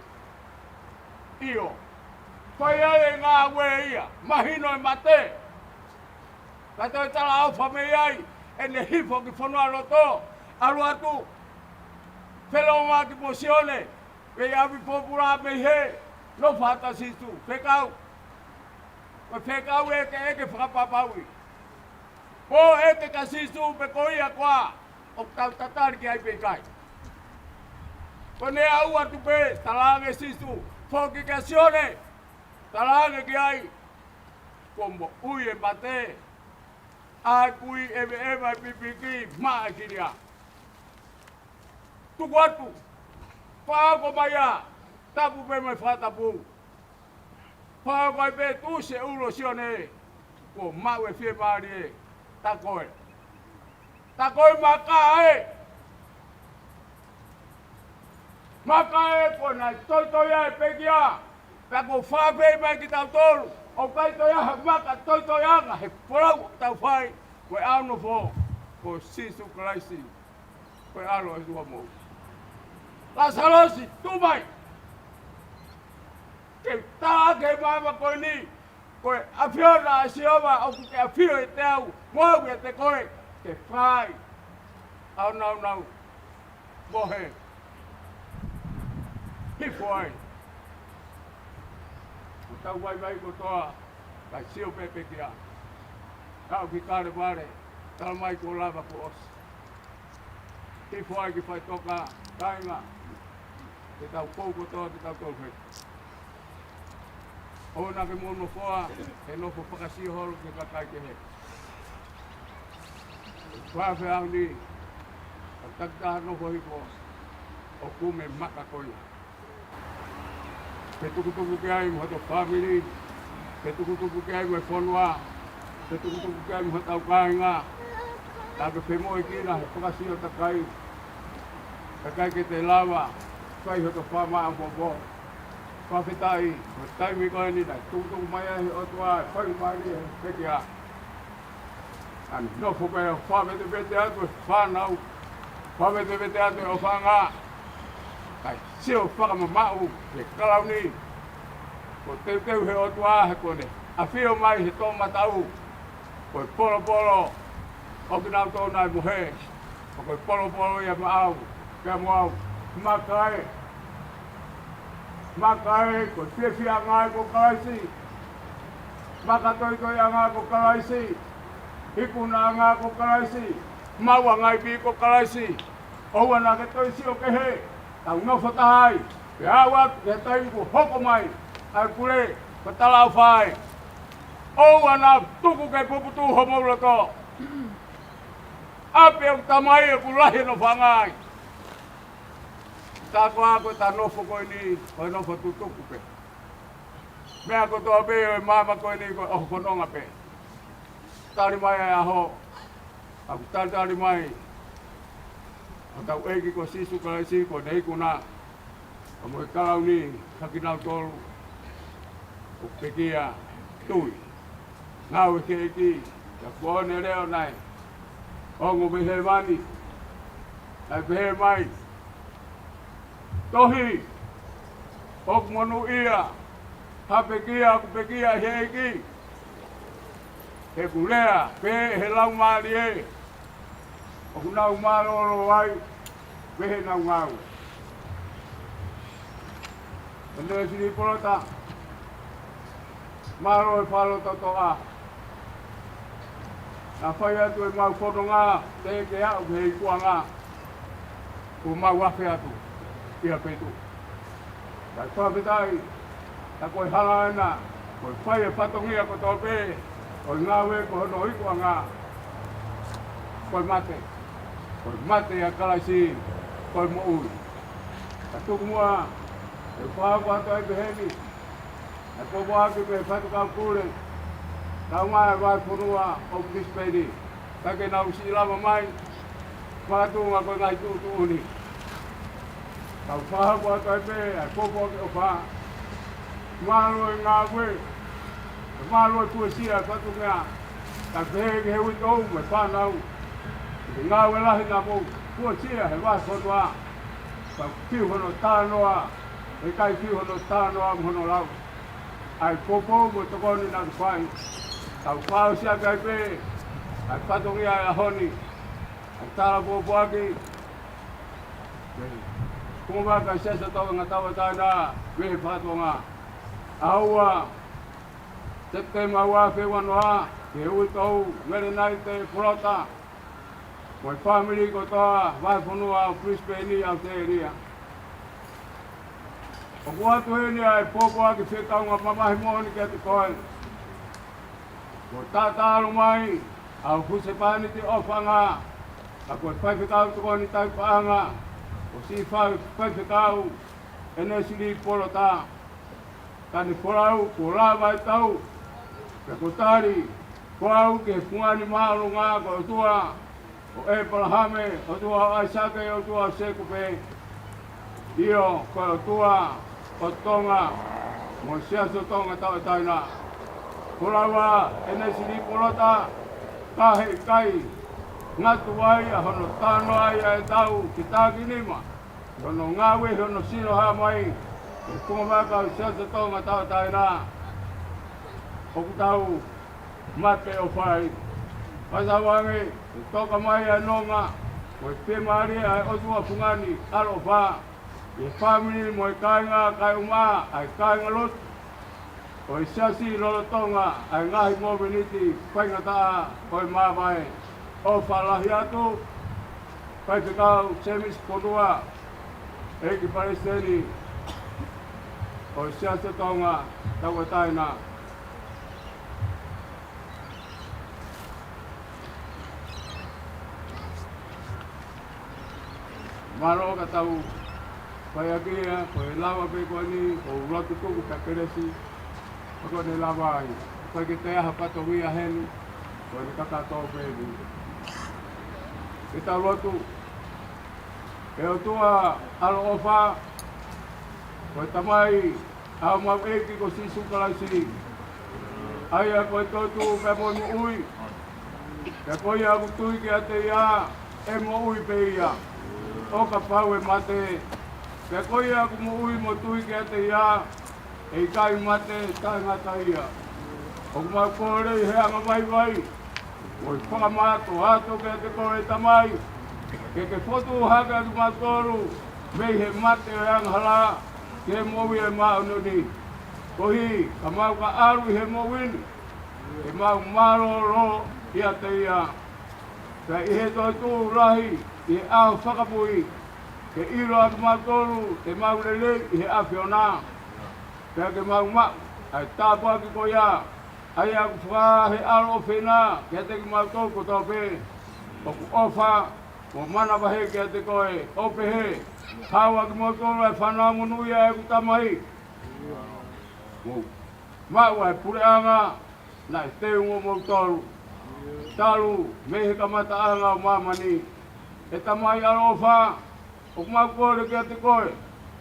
ʻIo. Fai ai e ngāue ia, mahino e mate. Ka toe talaʻofa mei ai, ʻene hifo ki fonualoto, ʻalu atu, felōngoaki mo Sione, pea ʻave pōpula mei hē, nofo atu ʻa Sīsū, fekau. Ko e fekau ʻekeʻeke fakapapauʻi. Ko e ʻeke kia Sīsū pe ko ia koā ʻoku tau tatali ki ai pe ʻikai. Ko ʻene aʻu atu pē, talaange ʻe Sīsū, foki kia Sione, talaange ki ai, kuo moʻui e mate, ʻa e kui ʻeveʻeva e pipiki, maʻa e kilia. Tuku atu, fakahoko mai ā, tapu pē mo e fakatapu. Fakahoko ai pē, tuʻusi e ʻulu ʻo Sione, kuo maʻu e fiemālie, tā ko e. Tā ko e maka ē. Maka ē, kuo nau toitoi ʻa e pekia. Pea kuo fakafehuʻi mai kia kitautolu, ʻoku ʻikai toe ʻi ai ha maka toitoiʻanga he folau ʻoku tau fai, ko e ʻAlo nofo, ko Sīsū Kalaisi, ko e ʻAlo ʻo e ʻOtua moʻui. Lāsalosi, tuʻu mai. Ke u tala ki he māmani ko eni, ko e ʻAfiona ʻa Sihova ʻoku ke ʻafio ʻiate au, mo au ʻiate koe, ke fai ʻa e nāunau mohe. Hifo ai. Ko ʻetau vaivai kotoa, kae sio pē pekia. Aʻu ki Kalevale, tala mai kuo lava kuo ʻosi. Hifo ai ki faʻitoka, kāinga. Ke tau kou kotoa, ke tau kou fai. ʻOua naʻa ke mou nofoa, he nofo fakasio holo ki he kakai kehe. Fakaʻaho ni, ʻa e takitaha nofo hifo, ʻo kumi e maka ko ia. Fetukutuku ki ai mo hoto fāmili, fetukutuku ki ai mo e fonua, fetukutuku ki ai mo hotau kāinga. Ka ke femoʻuekina he fakasio takai, kae ʻikai ke te lava, fai hoto fakamaʻopoʻopo. Fakafetaʻi, ko e taimi ko eni naʻe tukutuku mai ai ʻe he ʻOtua e faingamālie he pekia. ʻA e nofo pē ʻo fakavetevete atu e fānau, fakavetevete atu e ʻofaʻanga. Kae sio fakamamaʻu ki he kalauni. Kuo teuteu ʻe he ʻOtua he kuo ne ʻafio mai he toʻomataʻu. Ko e polopolo ʻo kinautolu naʻe mohe. Ko e polopolo ia maʻau, pea mo au. Maka ē. Maka ē, ko e fiefiaʻanga ē ko Kalaisi. Makatoitoiʻanga ko Kalaisi. Ikunaʻanga ko Kalaisi. Maʻuʻanga ivi ko Kalaisi. ʻOua naʻa ke toe sio kehe. Tau nofo taha ai. Pea aʻu atu ki he taimi kuo hoko mai ʻa e pule, ko e talaʻofa ē. ʻOua naʻa tuku ke puputuʻu homou loto. ʻApi ʻoku ta mai ʻoku lahi e nofoʻanga ai. Takoa ko ʻeta nofo ko eni, ko e nofo tutuku pē. Meʻa kotoa pē ʻo e māmani ko eni ko e ʻoho fononga pē. Tali mai e ʻaho, ʻoku talitali mai hotau ʻEiki ko Sīsū Kalaisi, ko ʻene ikuna, pea mo e kalauni kiate kinautolu ʻoku pekia tui. Ngāue ki he ʻEiki, ʻa ia ko ʻene leʻo naʻe ongo mei hēvani, naʻe pehē mai: Tohi, ʻoku monūʻia ha pekia ʻoku pekia ʻe he ʻEiki. He ʻoku lea pē ʻe he Laumālie ʻoku nau mālōlō ai mei heʻenau ngāue. ʻEne Sili Polota, mālō e fakalotolahi. Naʻa fai atu ʻemau fononga, teʻeki ke aʻu ki he ikuʻanga, kuo mau afe atu ia pē tu. Kae fakafetaʻi, ka ko e hala ena, ko e fai e fatongia kotoa pē ʻo e ngāue ko hono ikuʻanga, ko e mate. Ko e mate ʻia Kalaisi, ko e moʻui. Ka tuku muʻa, ʻe fakahoko atu ai peheni, ʻa e pōpoaki mei he Faifekau Pule, kae ʻumaʻā e vahefonua ʻo Brisbane, ka ke nau siʻi lava mai, fakatunga ko e ngaahi tuʻutuʻuni. Kau fakahoko atu ai pē ʻa e pōpoaki ʻofa. Mālō e ngāue, mālō e puesia e fatongia, kae pehē ki he uitou mo e fānau. Ko e ngāue lahi naʻa mou puesia he vahefonua, ka fiu hono talanoa, ʻikai fiu hono talanoa mo hono lau. ʻA e poupou mo e tokoni naʻa ke fai. Kau fakaʻosi atu ai pē ʻa e fatongia ʻo e ʻaho ni, ʻa e tala pōpoaki. Ko e vaka Siasi ʻo Tonga Tauʻatāina mei he Fakatonga. ʻAho ua Sepitema ua afe ua noa, ki he uitou Melenaite Polota mo e fāmili kotoa, vahefonua ʻo Brisbane, ʻAositelēlia. ʻOku ʻoatu heni ʻa e pōpoaki fekau mamahi moʻoni kiate koe. Kuo taʻataʻalo mai ʻa Husepāniti ʻOfaʻanga, ka ko e faifekau tokoni tauʻatāina, ko Siʻi Fai-, Faifekau ʻEnesili Polota. Ka ne folau, kuo lava e tau, pea kuo tali, ko au ki he fungani māʻolunga ko e ʻOtua ʻo ʻĒpalahame, ʻOtua ʻo ʻAisake, ʻOtua ʻo Sēkope, ʻio, ko e ʻOtua ʻo Tonga mo e Siasi ʻo Tonga Tauʻatāina. Folau ʻa ʻEnesili Polota, ka heʻikai ngatu ai ʻa hono talanoa ʻi he tau ki he takinima, hono ngāue, hono sino hā mai, ʻo e konga vaka ʻo e Siasi ʻo Tonga Tauʻatāina. ʻOku tau mate ʻofa ai. Fakatauange, ʻe toka mai ʻa e nonga mo e fiemālie ʻa e ʻOtua fungani ʻaloʻofa ʻi he fāmili mo e kāinga, kae ʻumaʻā ʻa e kāingalotu ʻo e Siasi lolotonga ʻa e ngaahi mōmeniti faingataʻa ʻo e māvae. ʻOfa lahi atu, Faifekau Semisi Ponua, ʻEiki Palesiteni ʻo e Siasi ʻo Tonga Tauʻatāina. Mālō ka tau fai ʻaki ia, ko e lava pē ko eni, ko e lotu tuku pē kelesi, ko ʻene lava ai. Ko e ke te aha pato ia heni, ko ʻene kakato pē ni. Ke tau lotu. ʻE ʻOtua ʻaloʻofa, ko e Tamai ʻa homau ʻEiki ko Sīsū Kalaisi, ʻa ia ko e toetuʻu pea mo e moʻui. Pea ko ia ʻoku tui kiate ia, ʻe moʻui pē ia, ʻo kapau ʻe mate. Pea ko ia ʻoku moʻui mo tui kiate ia, ʻe ʻikai mate taʻengata ia. ʻOku mau kole ʻi he anga vaivai, mo e fakamātoato kiate koe Tamai, ke ke fotu hake ʻa kimautolu mei he mate ʻo e angahala ki he moʻui ʻo e māʻoniʻoni. Koeʻuhi ka mau ka ʻalu ʻi he moʻui ni, ke mau mālōlō ʻiate ia. Pea ʻi he toetuʻu lahi ʻi he ʻaho fakapui, ke ʻilo ʻa kimautolu te mau lelei ʻi he ʻAfiona. Pea ke mau maʻu ʻa e tāpuaki ko ia, ʻa ia ʻoku fakahā ʻe he ʻAlo ʻofeina kiate kimautolu kotoa pē. ʻOku ʻofa Mo manavahē kiate koe, ʻo pehē, haʻu ʻa kimoutolu ʻa e fānau monūʻia ʻa ʻeku Tamai, mo maʻu ʻa e puleʻanga naʻe teu moʻomoutolu talu mei he kamataʻanga ʻo māmani. ʻE Tamai ʻaloʻofa, ʻoku mau kole kiate koe,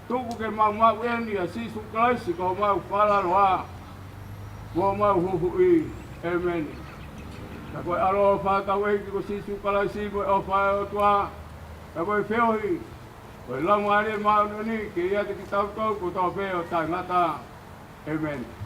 tuku ke mau maʻu eni ʻa Sīsū Kalaisi ko homau Falefā mo homau Huhuʻi. ʻĒmeni. Ka ko e ʻaloʻofa ʻa hotau ʻEiki ko Sīsū Kalaisi, mo e ʻofa ʻa e ʻOtua, ka ko e feohi ʻo e Laumālie Māʻoniʻoni, ke ʻiate kitautolu kotoa pē ʻo taʻengata. ʻĒmeni.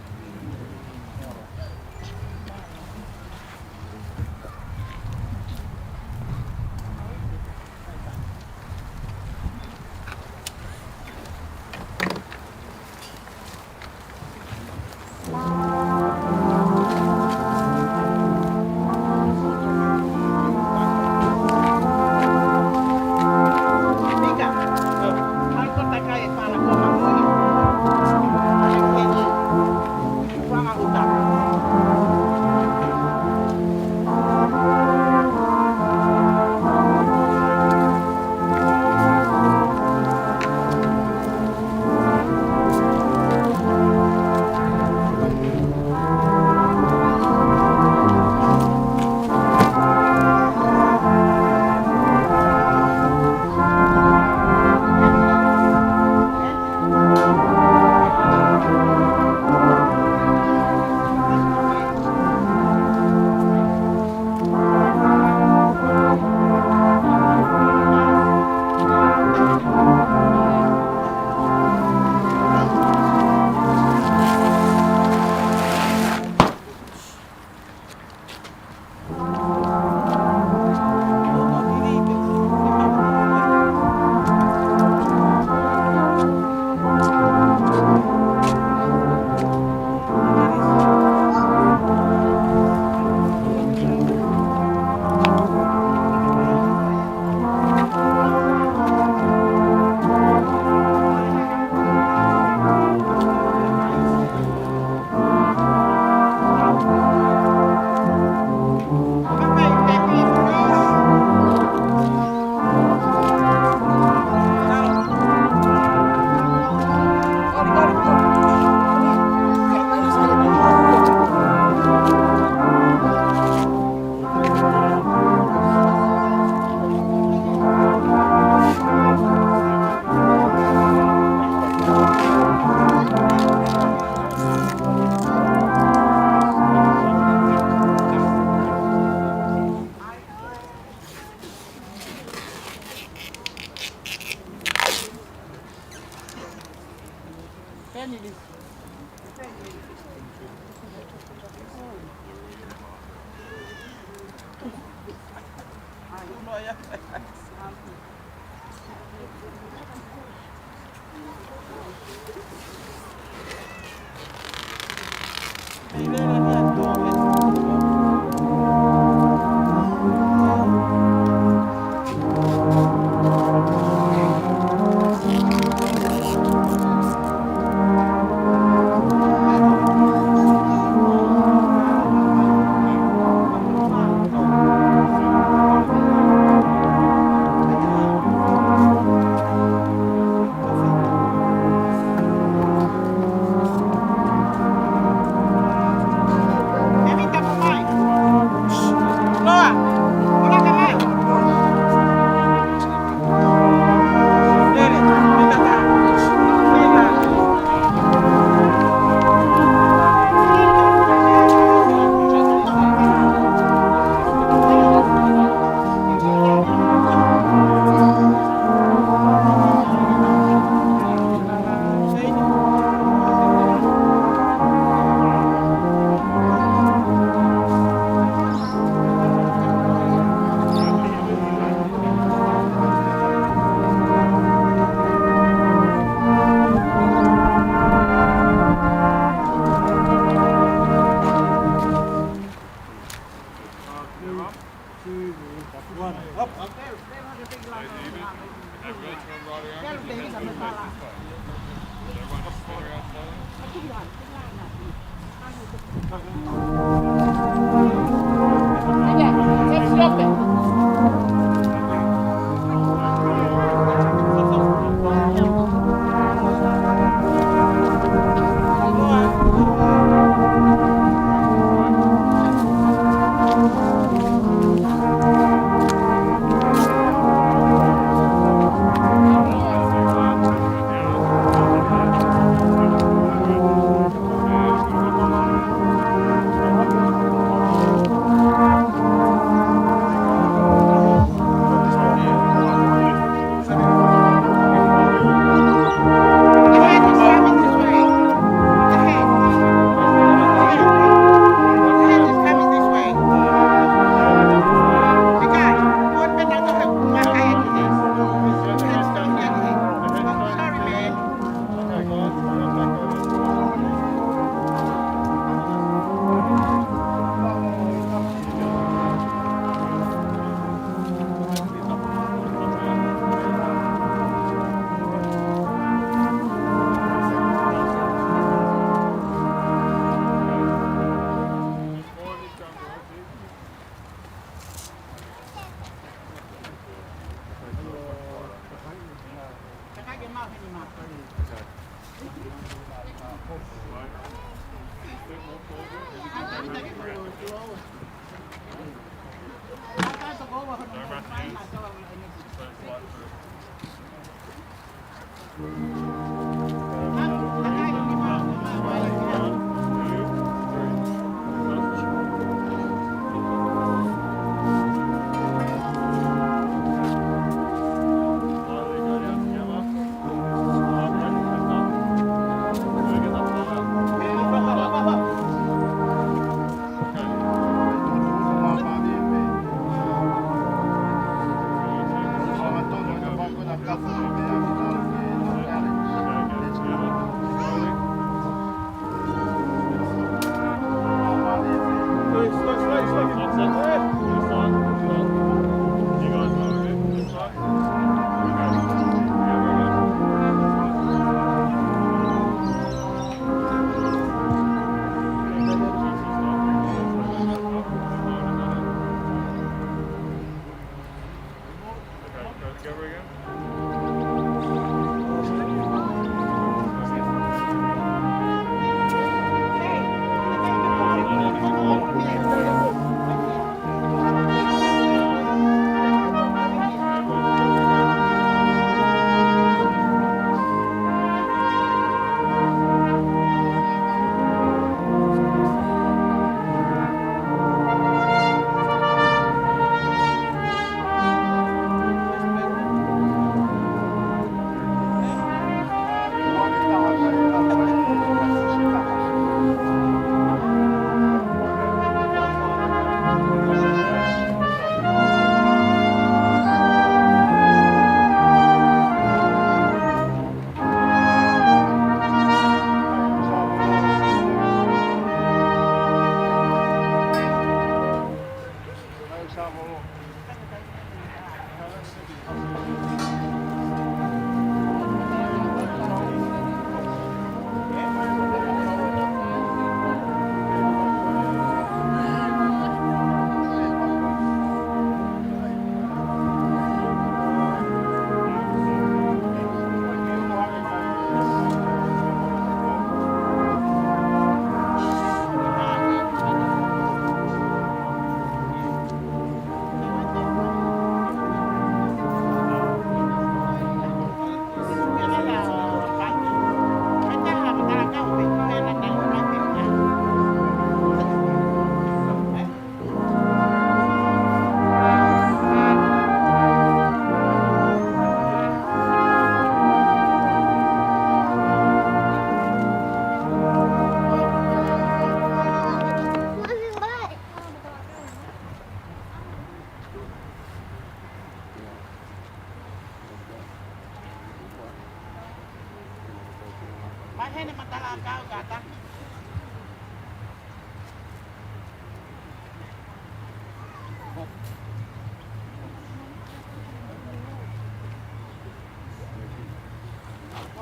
Mai heni Matalakau kātaki.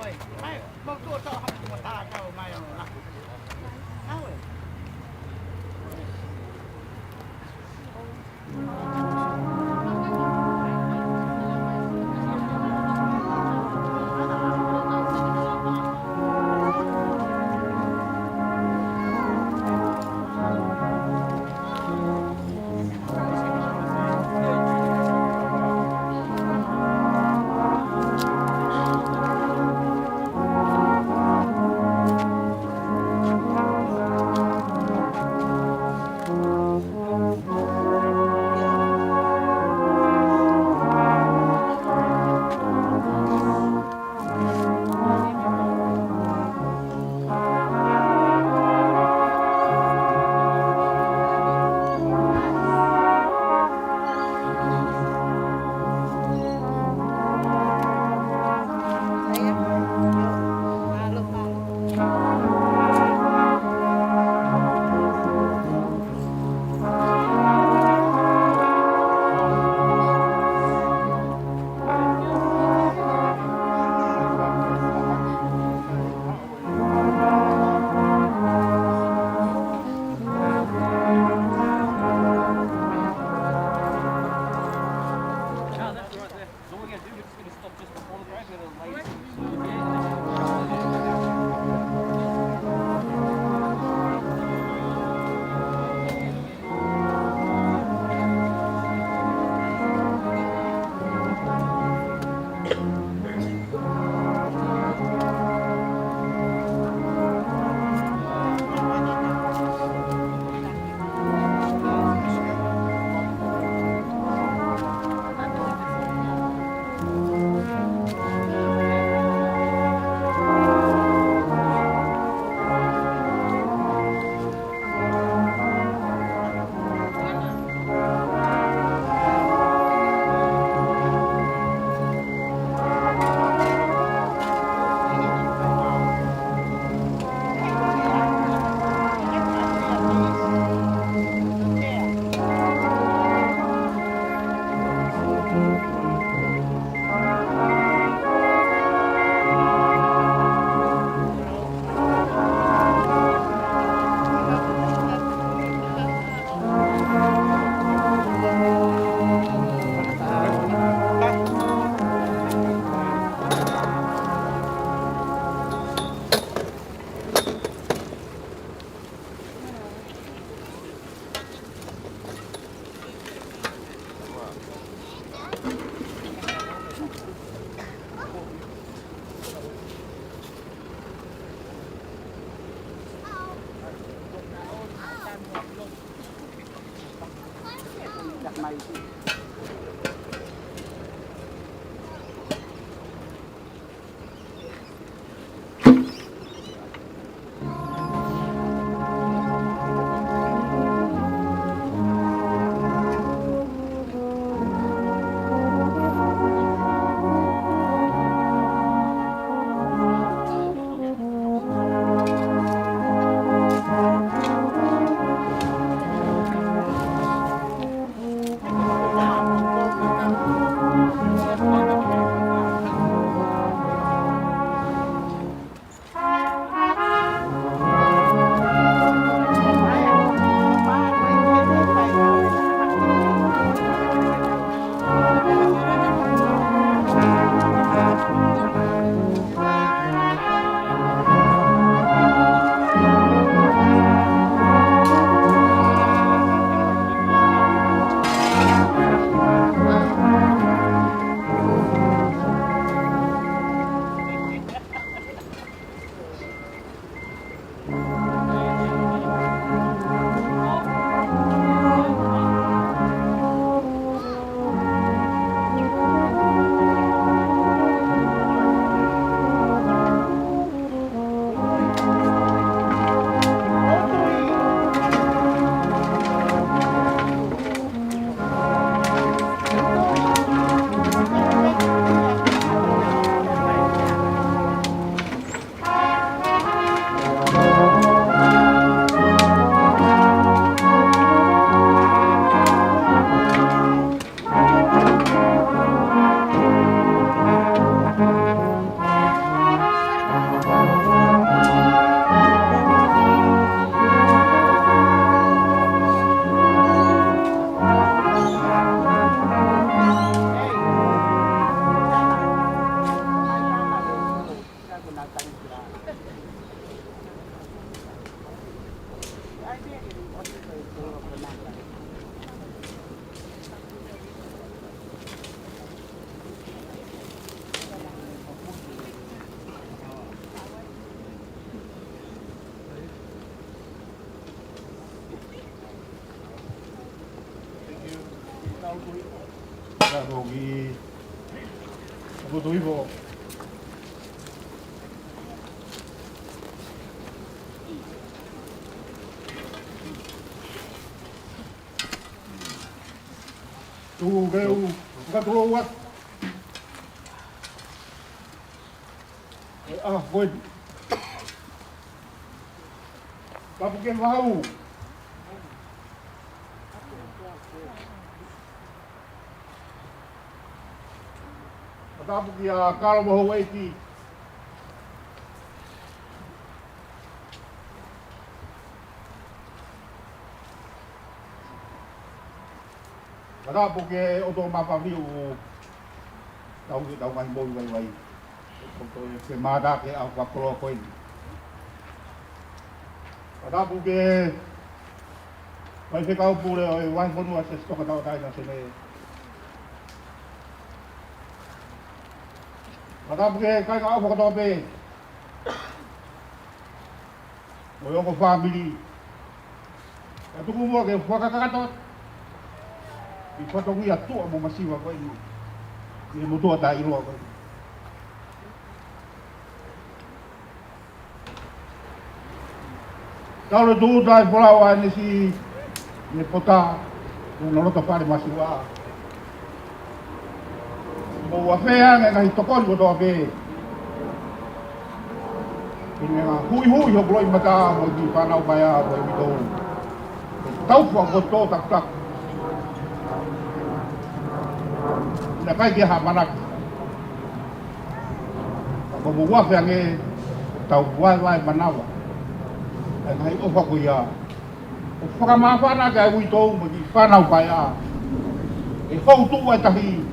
Oi, mai, mau tuʻu ʻo toʻo hama ki Matalakau mai ʻo la. Nau e. Ka ko ki, ko tu ivo. Tu keu, ka tu ua. Ah, ko e. Tapu ke vau. Tapu ki a Kalo mo Houʻeiki. Tapu ki he ʻOtua Mafimafi ʻoku tau, tau ngaahi moʻui vaivai. Ko e toe ke mātā ke ʻaho fakakoloa ko eni. Tapu ki he Faifekau Pule ʻo e Vahefonua Siasi Tonga Tauʻatāina Senē. Tapu ki he kāinga ʻofa kotoa pē. Mo e ongo fāmili. Ka tuku muʻa ke fakakakato atu ʻi he fatongia tuʻa mo masiva ko eni. ʻI he motuʻa taʻeʻiloa ko eni. Tau le tūʻuta e folau ʻa ʻEnesi Nepota, ʻi hono loto fale masiva. Mo ua fea ange ngaahi tokoni kotoa pē. Ke ne ngaahi huihui hoku loʻimata mo e kiʻi fānau paea mo e uitou. Ke tau fua ko tō takutaku. Naʻe ʻikai ke ha manaki. Ka ko e ua fea ange tau vaevae manava. ʻA e ngaahi ʻofa ko ia. ʻO fakamāfana ki he uitou mo e kiʻi fānau paea. ʻE fou tuʻu ai tahi.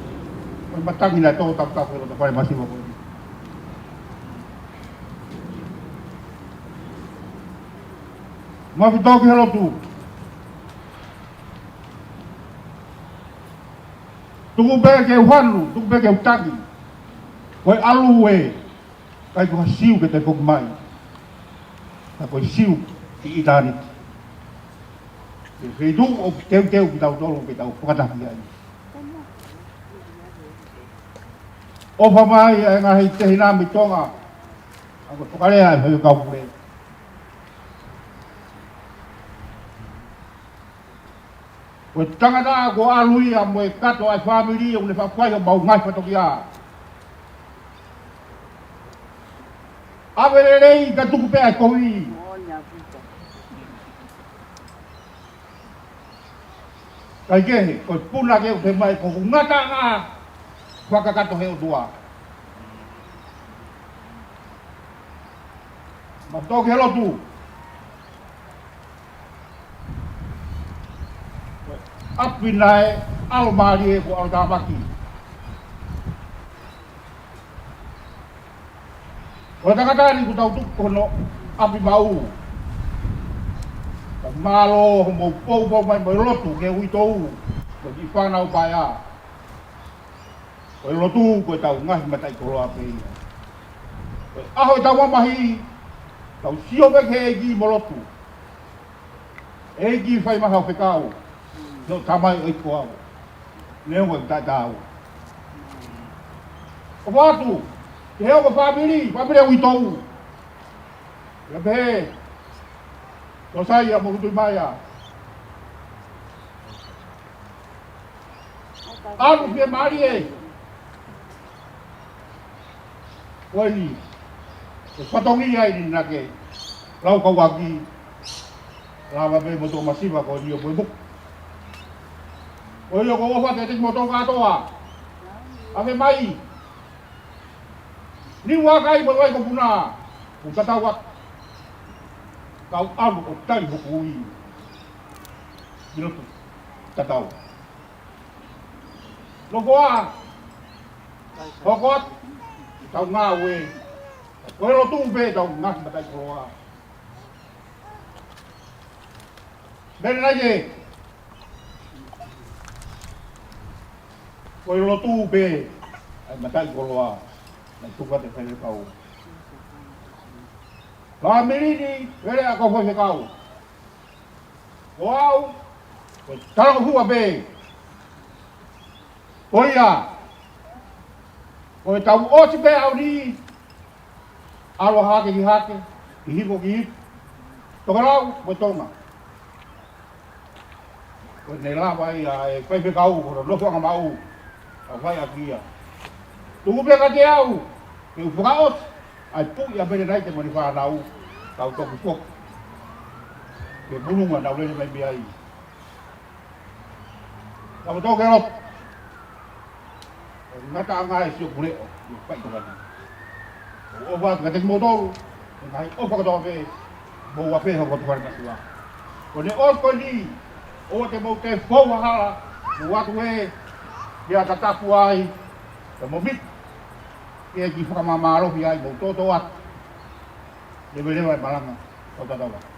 Mo e matangi naʻe tō takutaku he loto fale masiva ko eni. Mafito ki he lotu. Tuku pē ke u hanu, tuku pē ke u tangi. Ko e ʻalu ē. ʻIkai ko ha Siu ke toe foki mai. Ka ko e Siu ki ʻitāniti. Ke feituʻu ʻoku teuteu kitautolu ke tau fakataha ai. ʻOfa mai ʻa e ngaahi tehina mei Tonga. ʻA ko e fakalea ʻa e Faifekau Pule. Ko e tangata kuo ʻalu ia mo e kato ʻa e fāmili ʻoku ne faʻa fai homau ngaahi fatongia. ʻAve lelei ka tuku pē ʻa e kovi. Kaikehe, ko e puna ke u te mai ko e ngataʻanga fakakakato he ʻOtua. Mafito ki he lotu. ʻApi naʻe ʻalomālie ko ʻAlotāmaki. Ko e tangata ni kuo tau tuku ko hono ʻapi maʻu. Ka mālō hoʻomou poupou mai mo e lotu ki he uitou. Ko e kiʻi fānau paea. Ko e lotu, ko ʻetau ngaahi mataʻikoloa pē ia. Ko e ʻaho ʻetau mamahi, tau sio pē ki he ʻEiki mo lotu. ʻEiki fai mai haʻo fekau, ʻio Tamai ʻoku ʻiate koe au. Neongo ʻeku taʻetaau. ʻOfa atu, ki he ongo fāmili, fāmili ʻa e uitou. ʻIo pē, Tosaia mo Hutuimaia. ʻAlu fiemālie. Ko eni, ko e fatongia eni naʻa ke lau kau ʻaki, lava pē motuʻa masiva ko eni ʻo Puepuku. Ko ia ko e ʻofa kiate kimoutolu kātoa. ʻAve mai. Niuakai mo e vai ko Puna. Kuo tatau atu. Kau ʻalu ʻo tali hoku ui. ʻI lotu. Tatau. Nofoʻa. Hoko atu. Tau ngāue. Ko e lotu pē tau ngaahi mataʻikoloa. Mele nai e. Ko e lotu pē ʻa e mataʻikoloa. Naʻe tuku atu e Faifekau. Fāmili ni, vele ʻa ko e Faifekau. Ko au, ko e talangofua pē. Ko ia, ko e tau ʻosi pē ʻaho ni, ʻalu hake ki hake, ki hifo ki hifo, tokelau mo Tonga. Ko ʻene lava ia e faifekau ko hono nofoʻanga maʻu, ʻa fai ʻaki ia. Tuku pē kiate au ke u fakaʻosi ʻa e puʻi ʻa Mele Naite mo ʻene fānau, kau toki foki ke pulunga nau lele mai mei ai. Ka ko tō ke loto. ʻO ngata ʻa e ngaahi sio kuleʻo ʻi he faʻitoka ni. ʻOku ou ʻofa atu kiate kimoutolu, ʻi he ngaahi ʻofa kotoa pē, mou ʻafeha ʻo tuku ʻa e masiva. Ko ʻene ʻosi ko eni, ʻoua te mou tefou ha hala, mou ʻatu ē, ʻi ha tatafu ai, ka mou miti, ke ki fakamāmālohi ai, mou tōtō atu. Leveleva e malanga, tau tatau ā.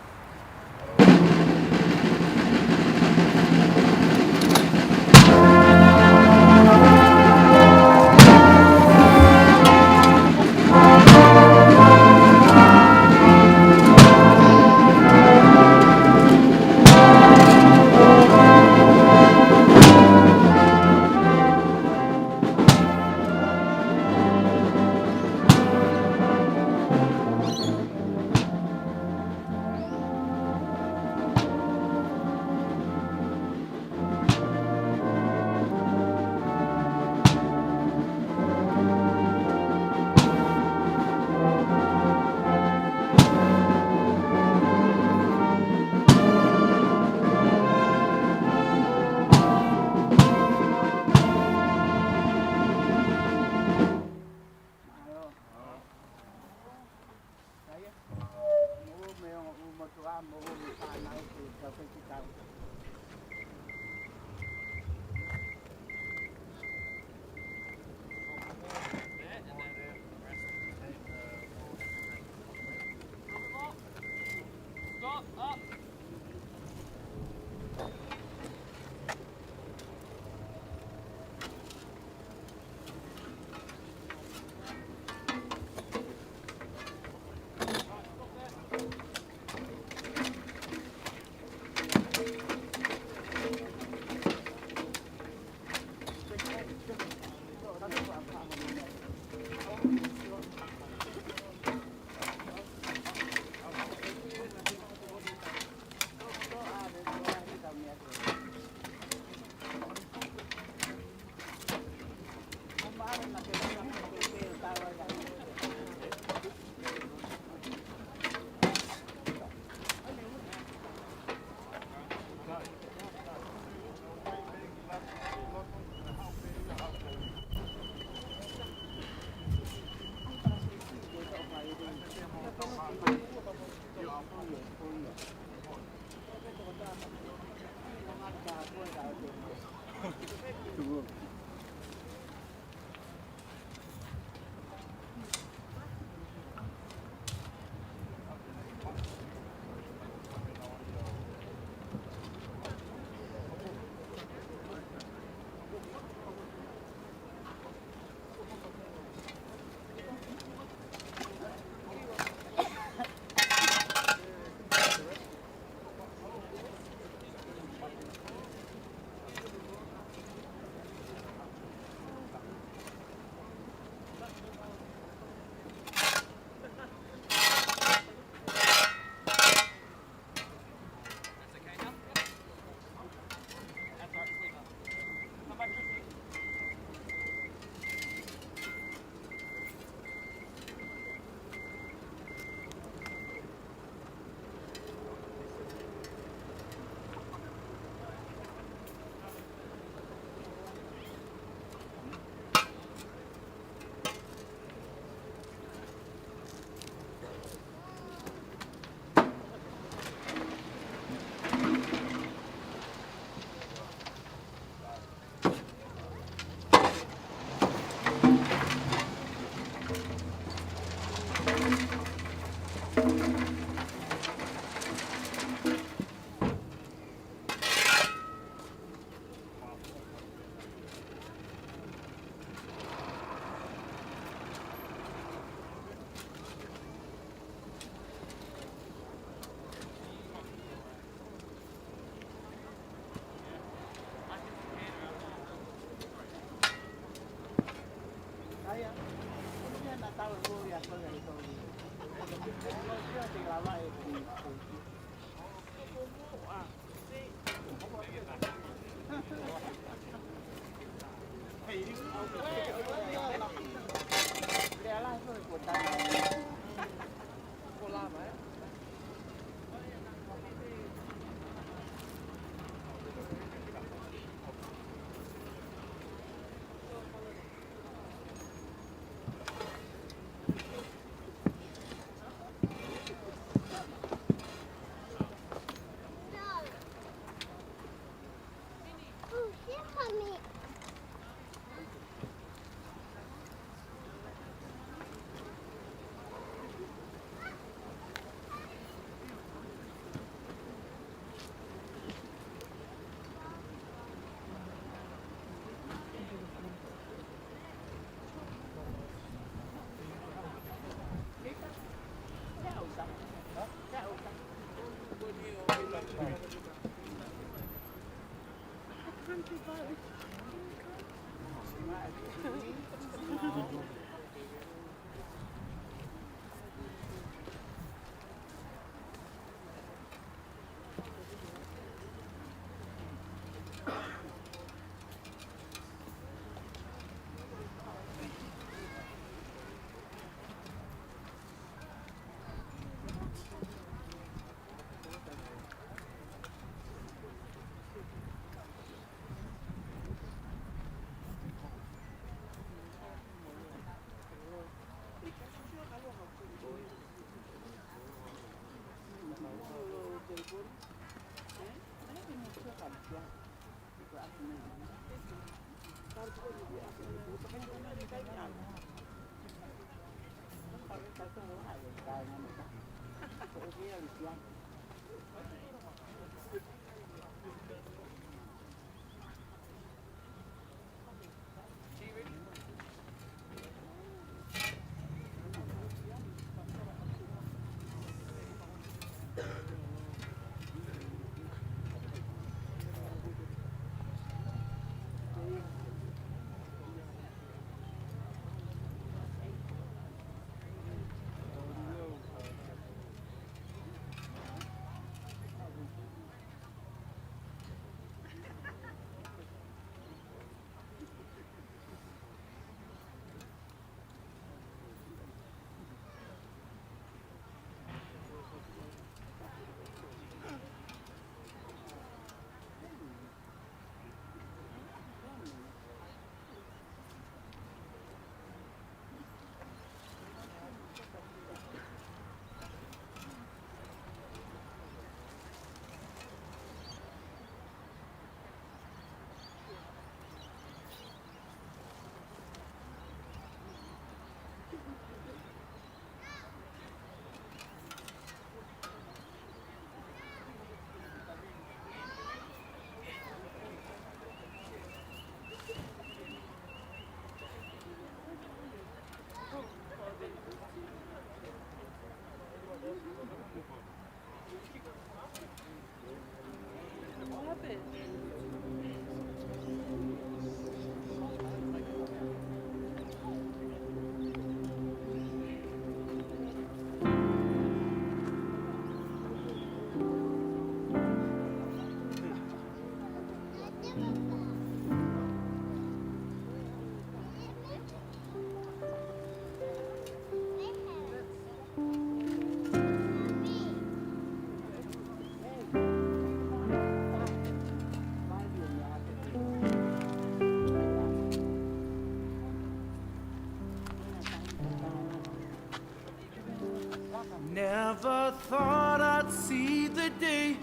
Never thought I'd see the day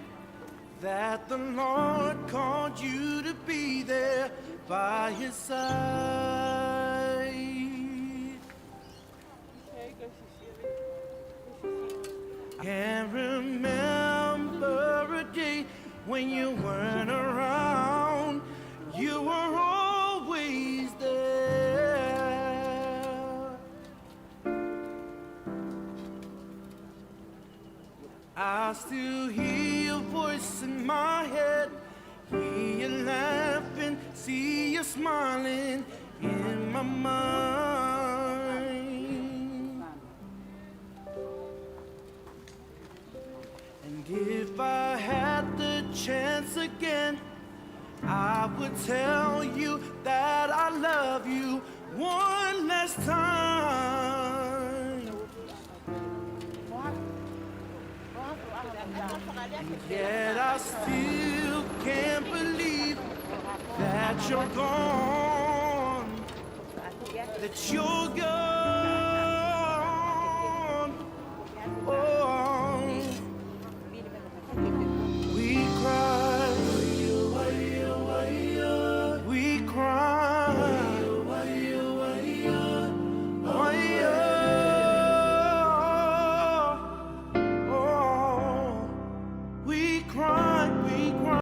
that the Lord called you to be there by his side. Can't remember a day when you weren't around. You were always there. I still hear your voice in my head, hear you laughing, see you smiling in my mind. I had the chance again, I would tell you that I love you one last time. Yet I still can't believe that you're gone, that you're gone. Oh, we cry, we cry, oh, we cry, we cry.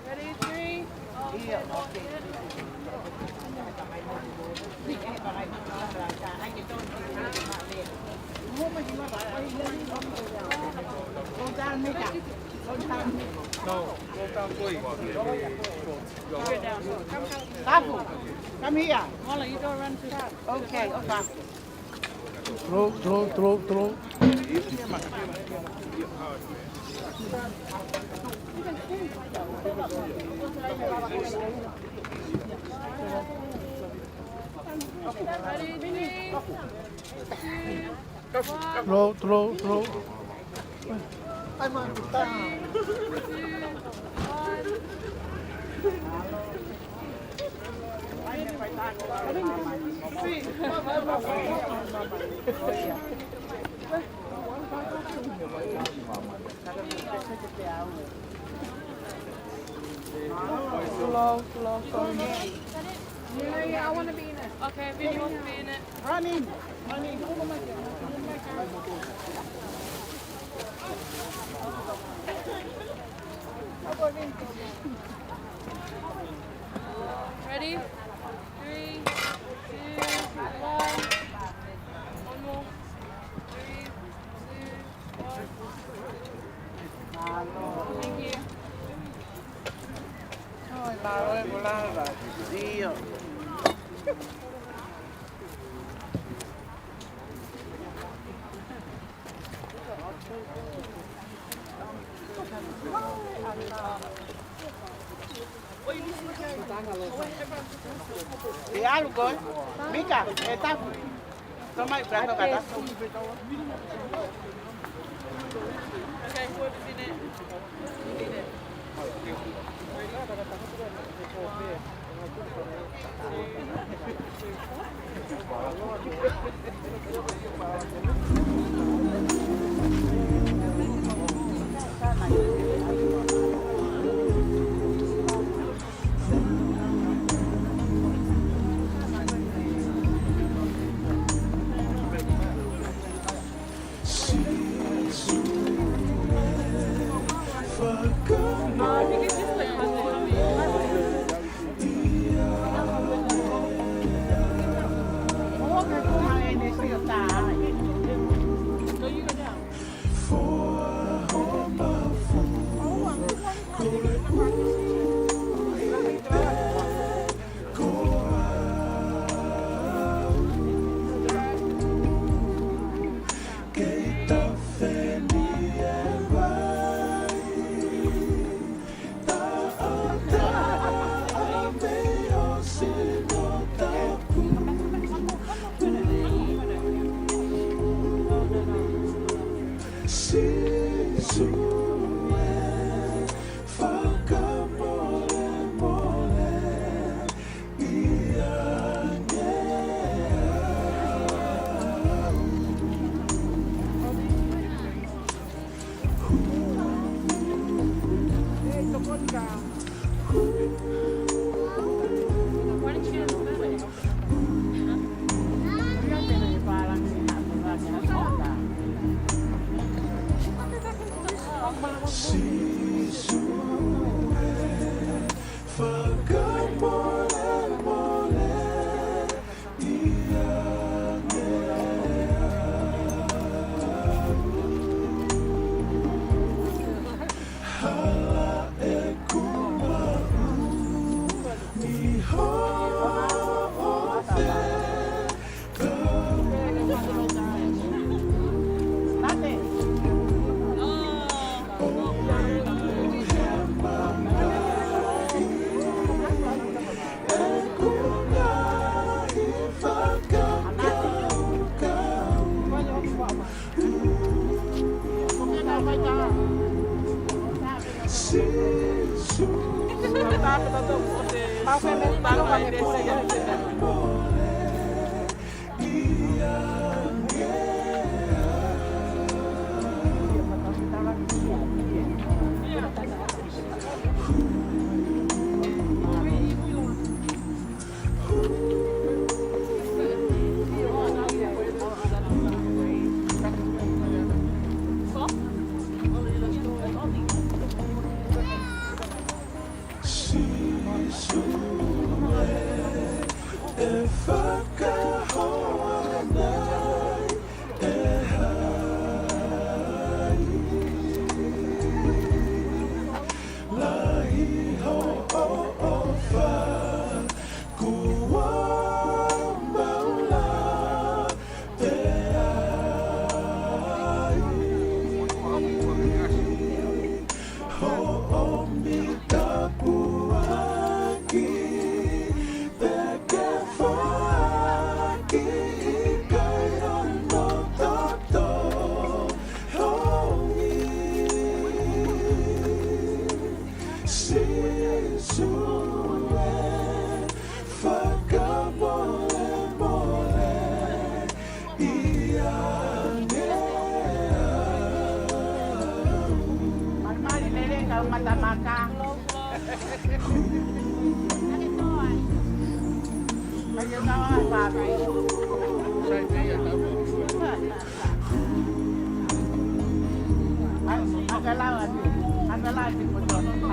Ready, three. Tapu, come here. Marla, you don't run too fast. Okay, okay. Tuʻu, tuʻu, tuʻu, tuʻu. Tuʻu, tuʻu, tuʻu. Slow, slow, slow. Yeah, yeah, I wanna be in it. Okay, if you want to be in it. Run in, run in. Ready? Three, two, one. One more. Three, two, one. Thank you. ʻE ʻalu koe, Mika, ʻe Tapu. Toma i pea toka Tapu.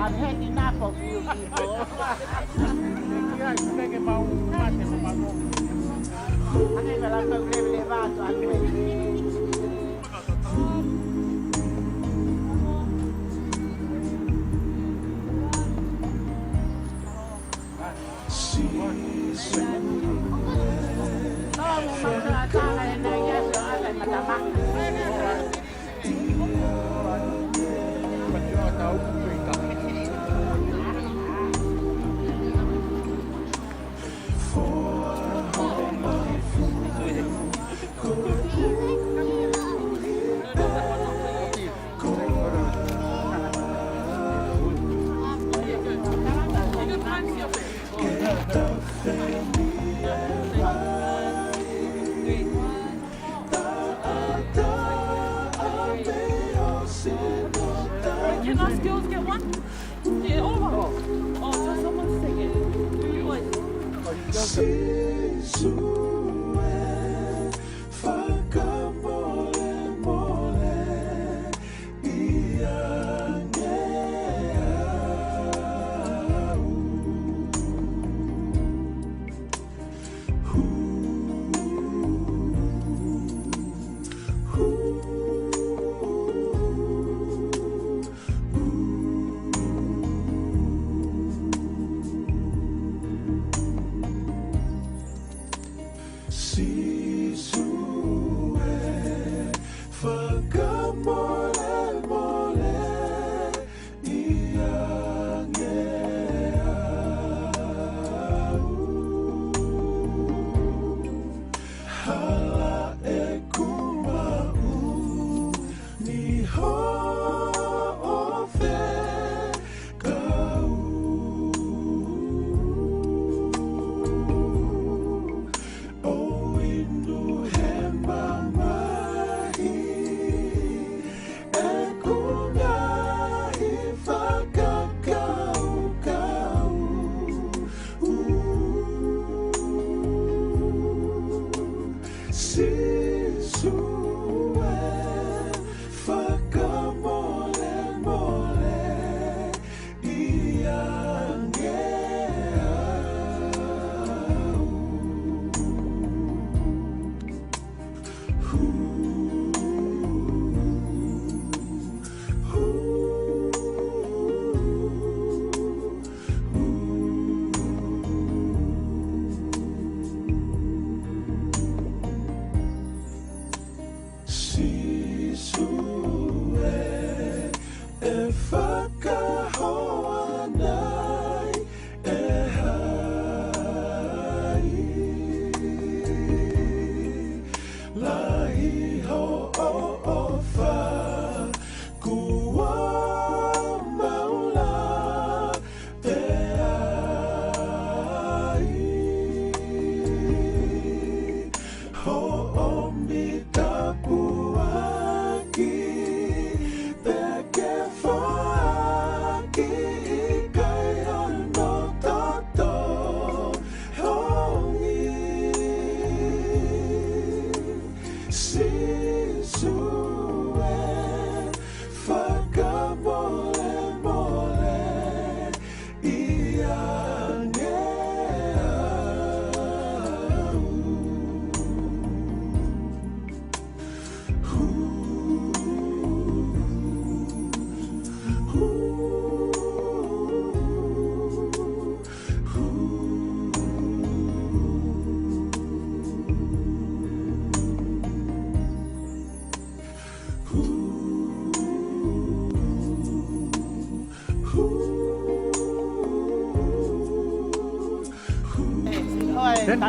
I've had enough of you people. Can us girls get one? Yeah, all of us. Oh, so someone's singing. Boys. Then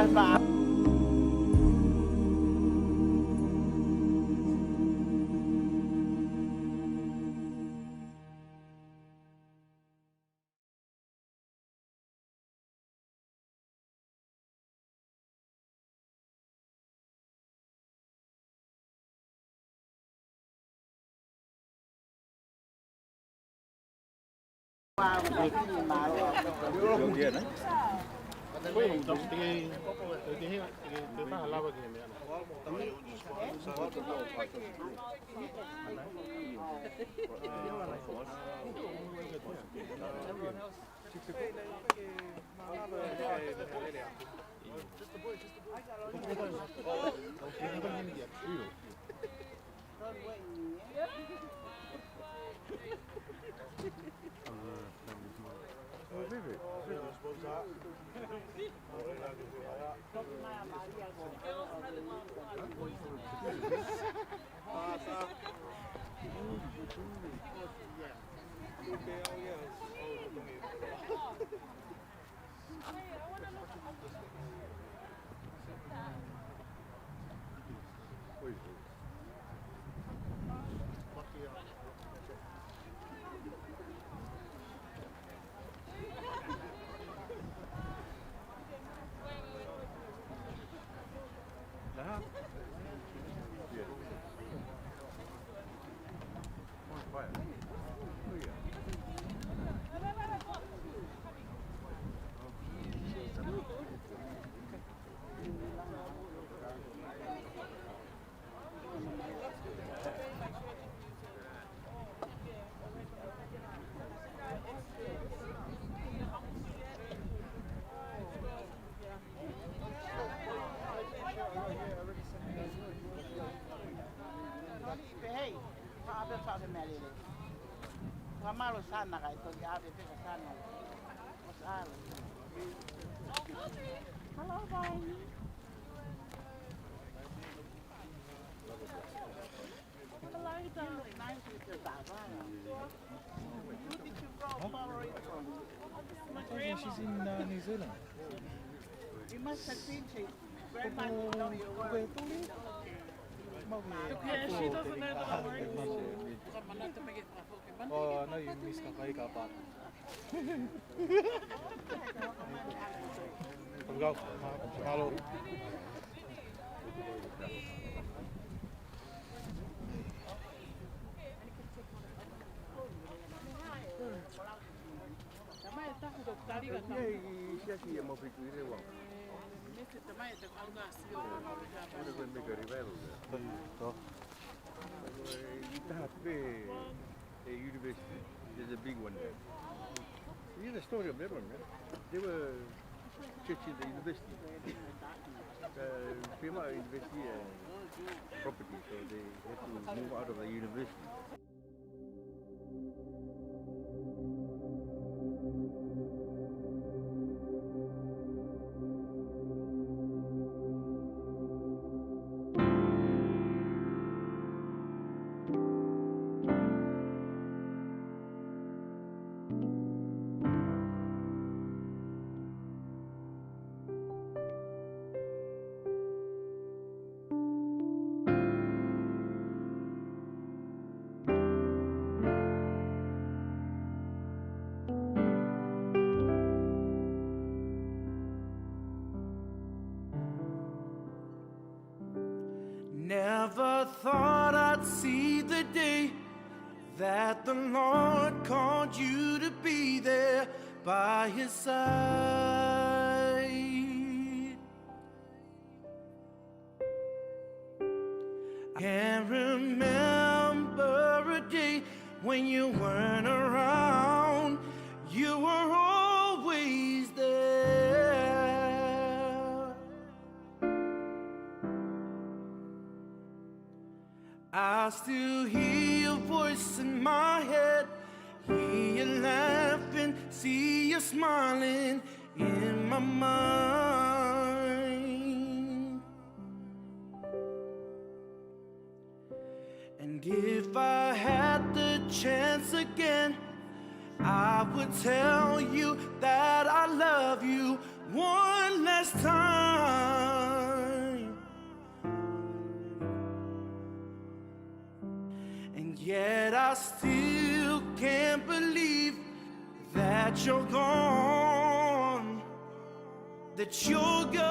Pehē, faʻa pē faʻa pē mea lele. Fakamālō sana kai, ko ia ave pē ka sana. Hello, Bonnie. Hello, darling. Nice to meet you, Barbara. Where did you grow flower from? My grandma. She's in uh, New Zealand. You must have been to grandma to know your word. Yeah, she doesn't know that I'm working. Oh, I know you miss Kakai Kapa. Hello. University. There's a big one there. You hear the story of that one, man? They were church in the university. Uh, Fremont University and property, so they had to move out of the university. Never thought I'd see the day that the Lord called you to be there by his side. Can't remember a day when you weren't around. You were always there. I still hear your voice in my head, hear you laughing, see you smiling in my mind. And if I had the chance again, I would tell you that I love you one last time. I still can't believe that you're gone, that you're gone.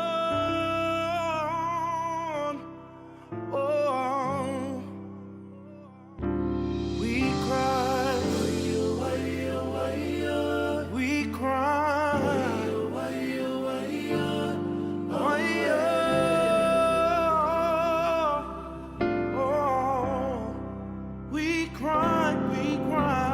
Oh, we cry, we cry, oh, we cry, we cry.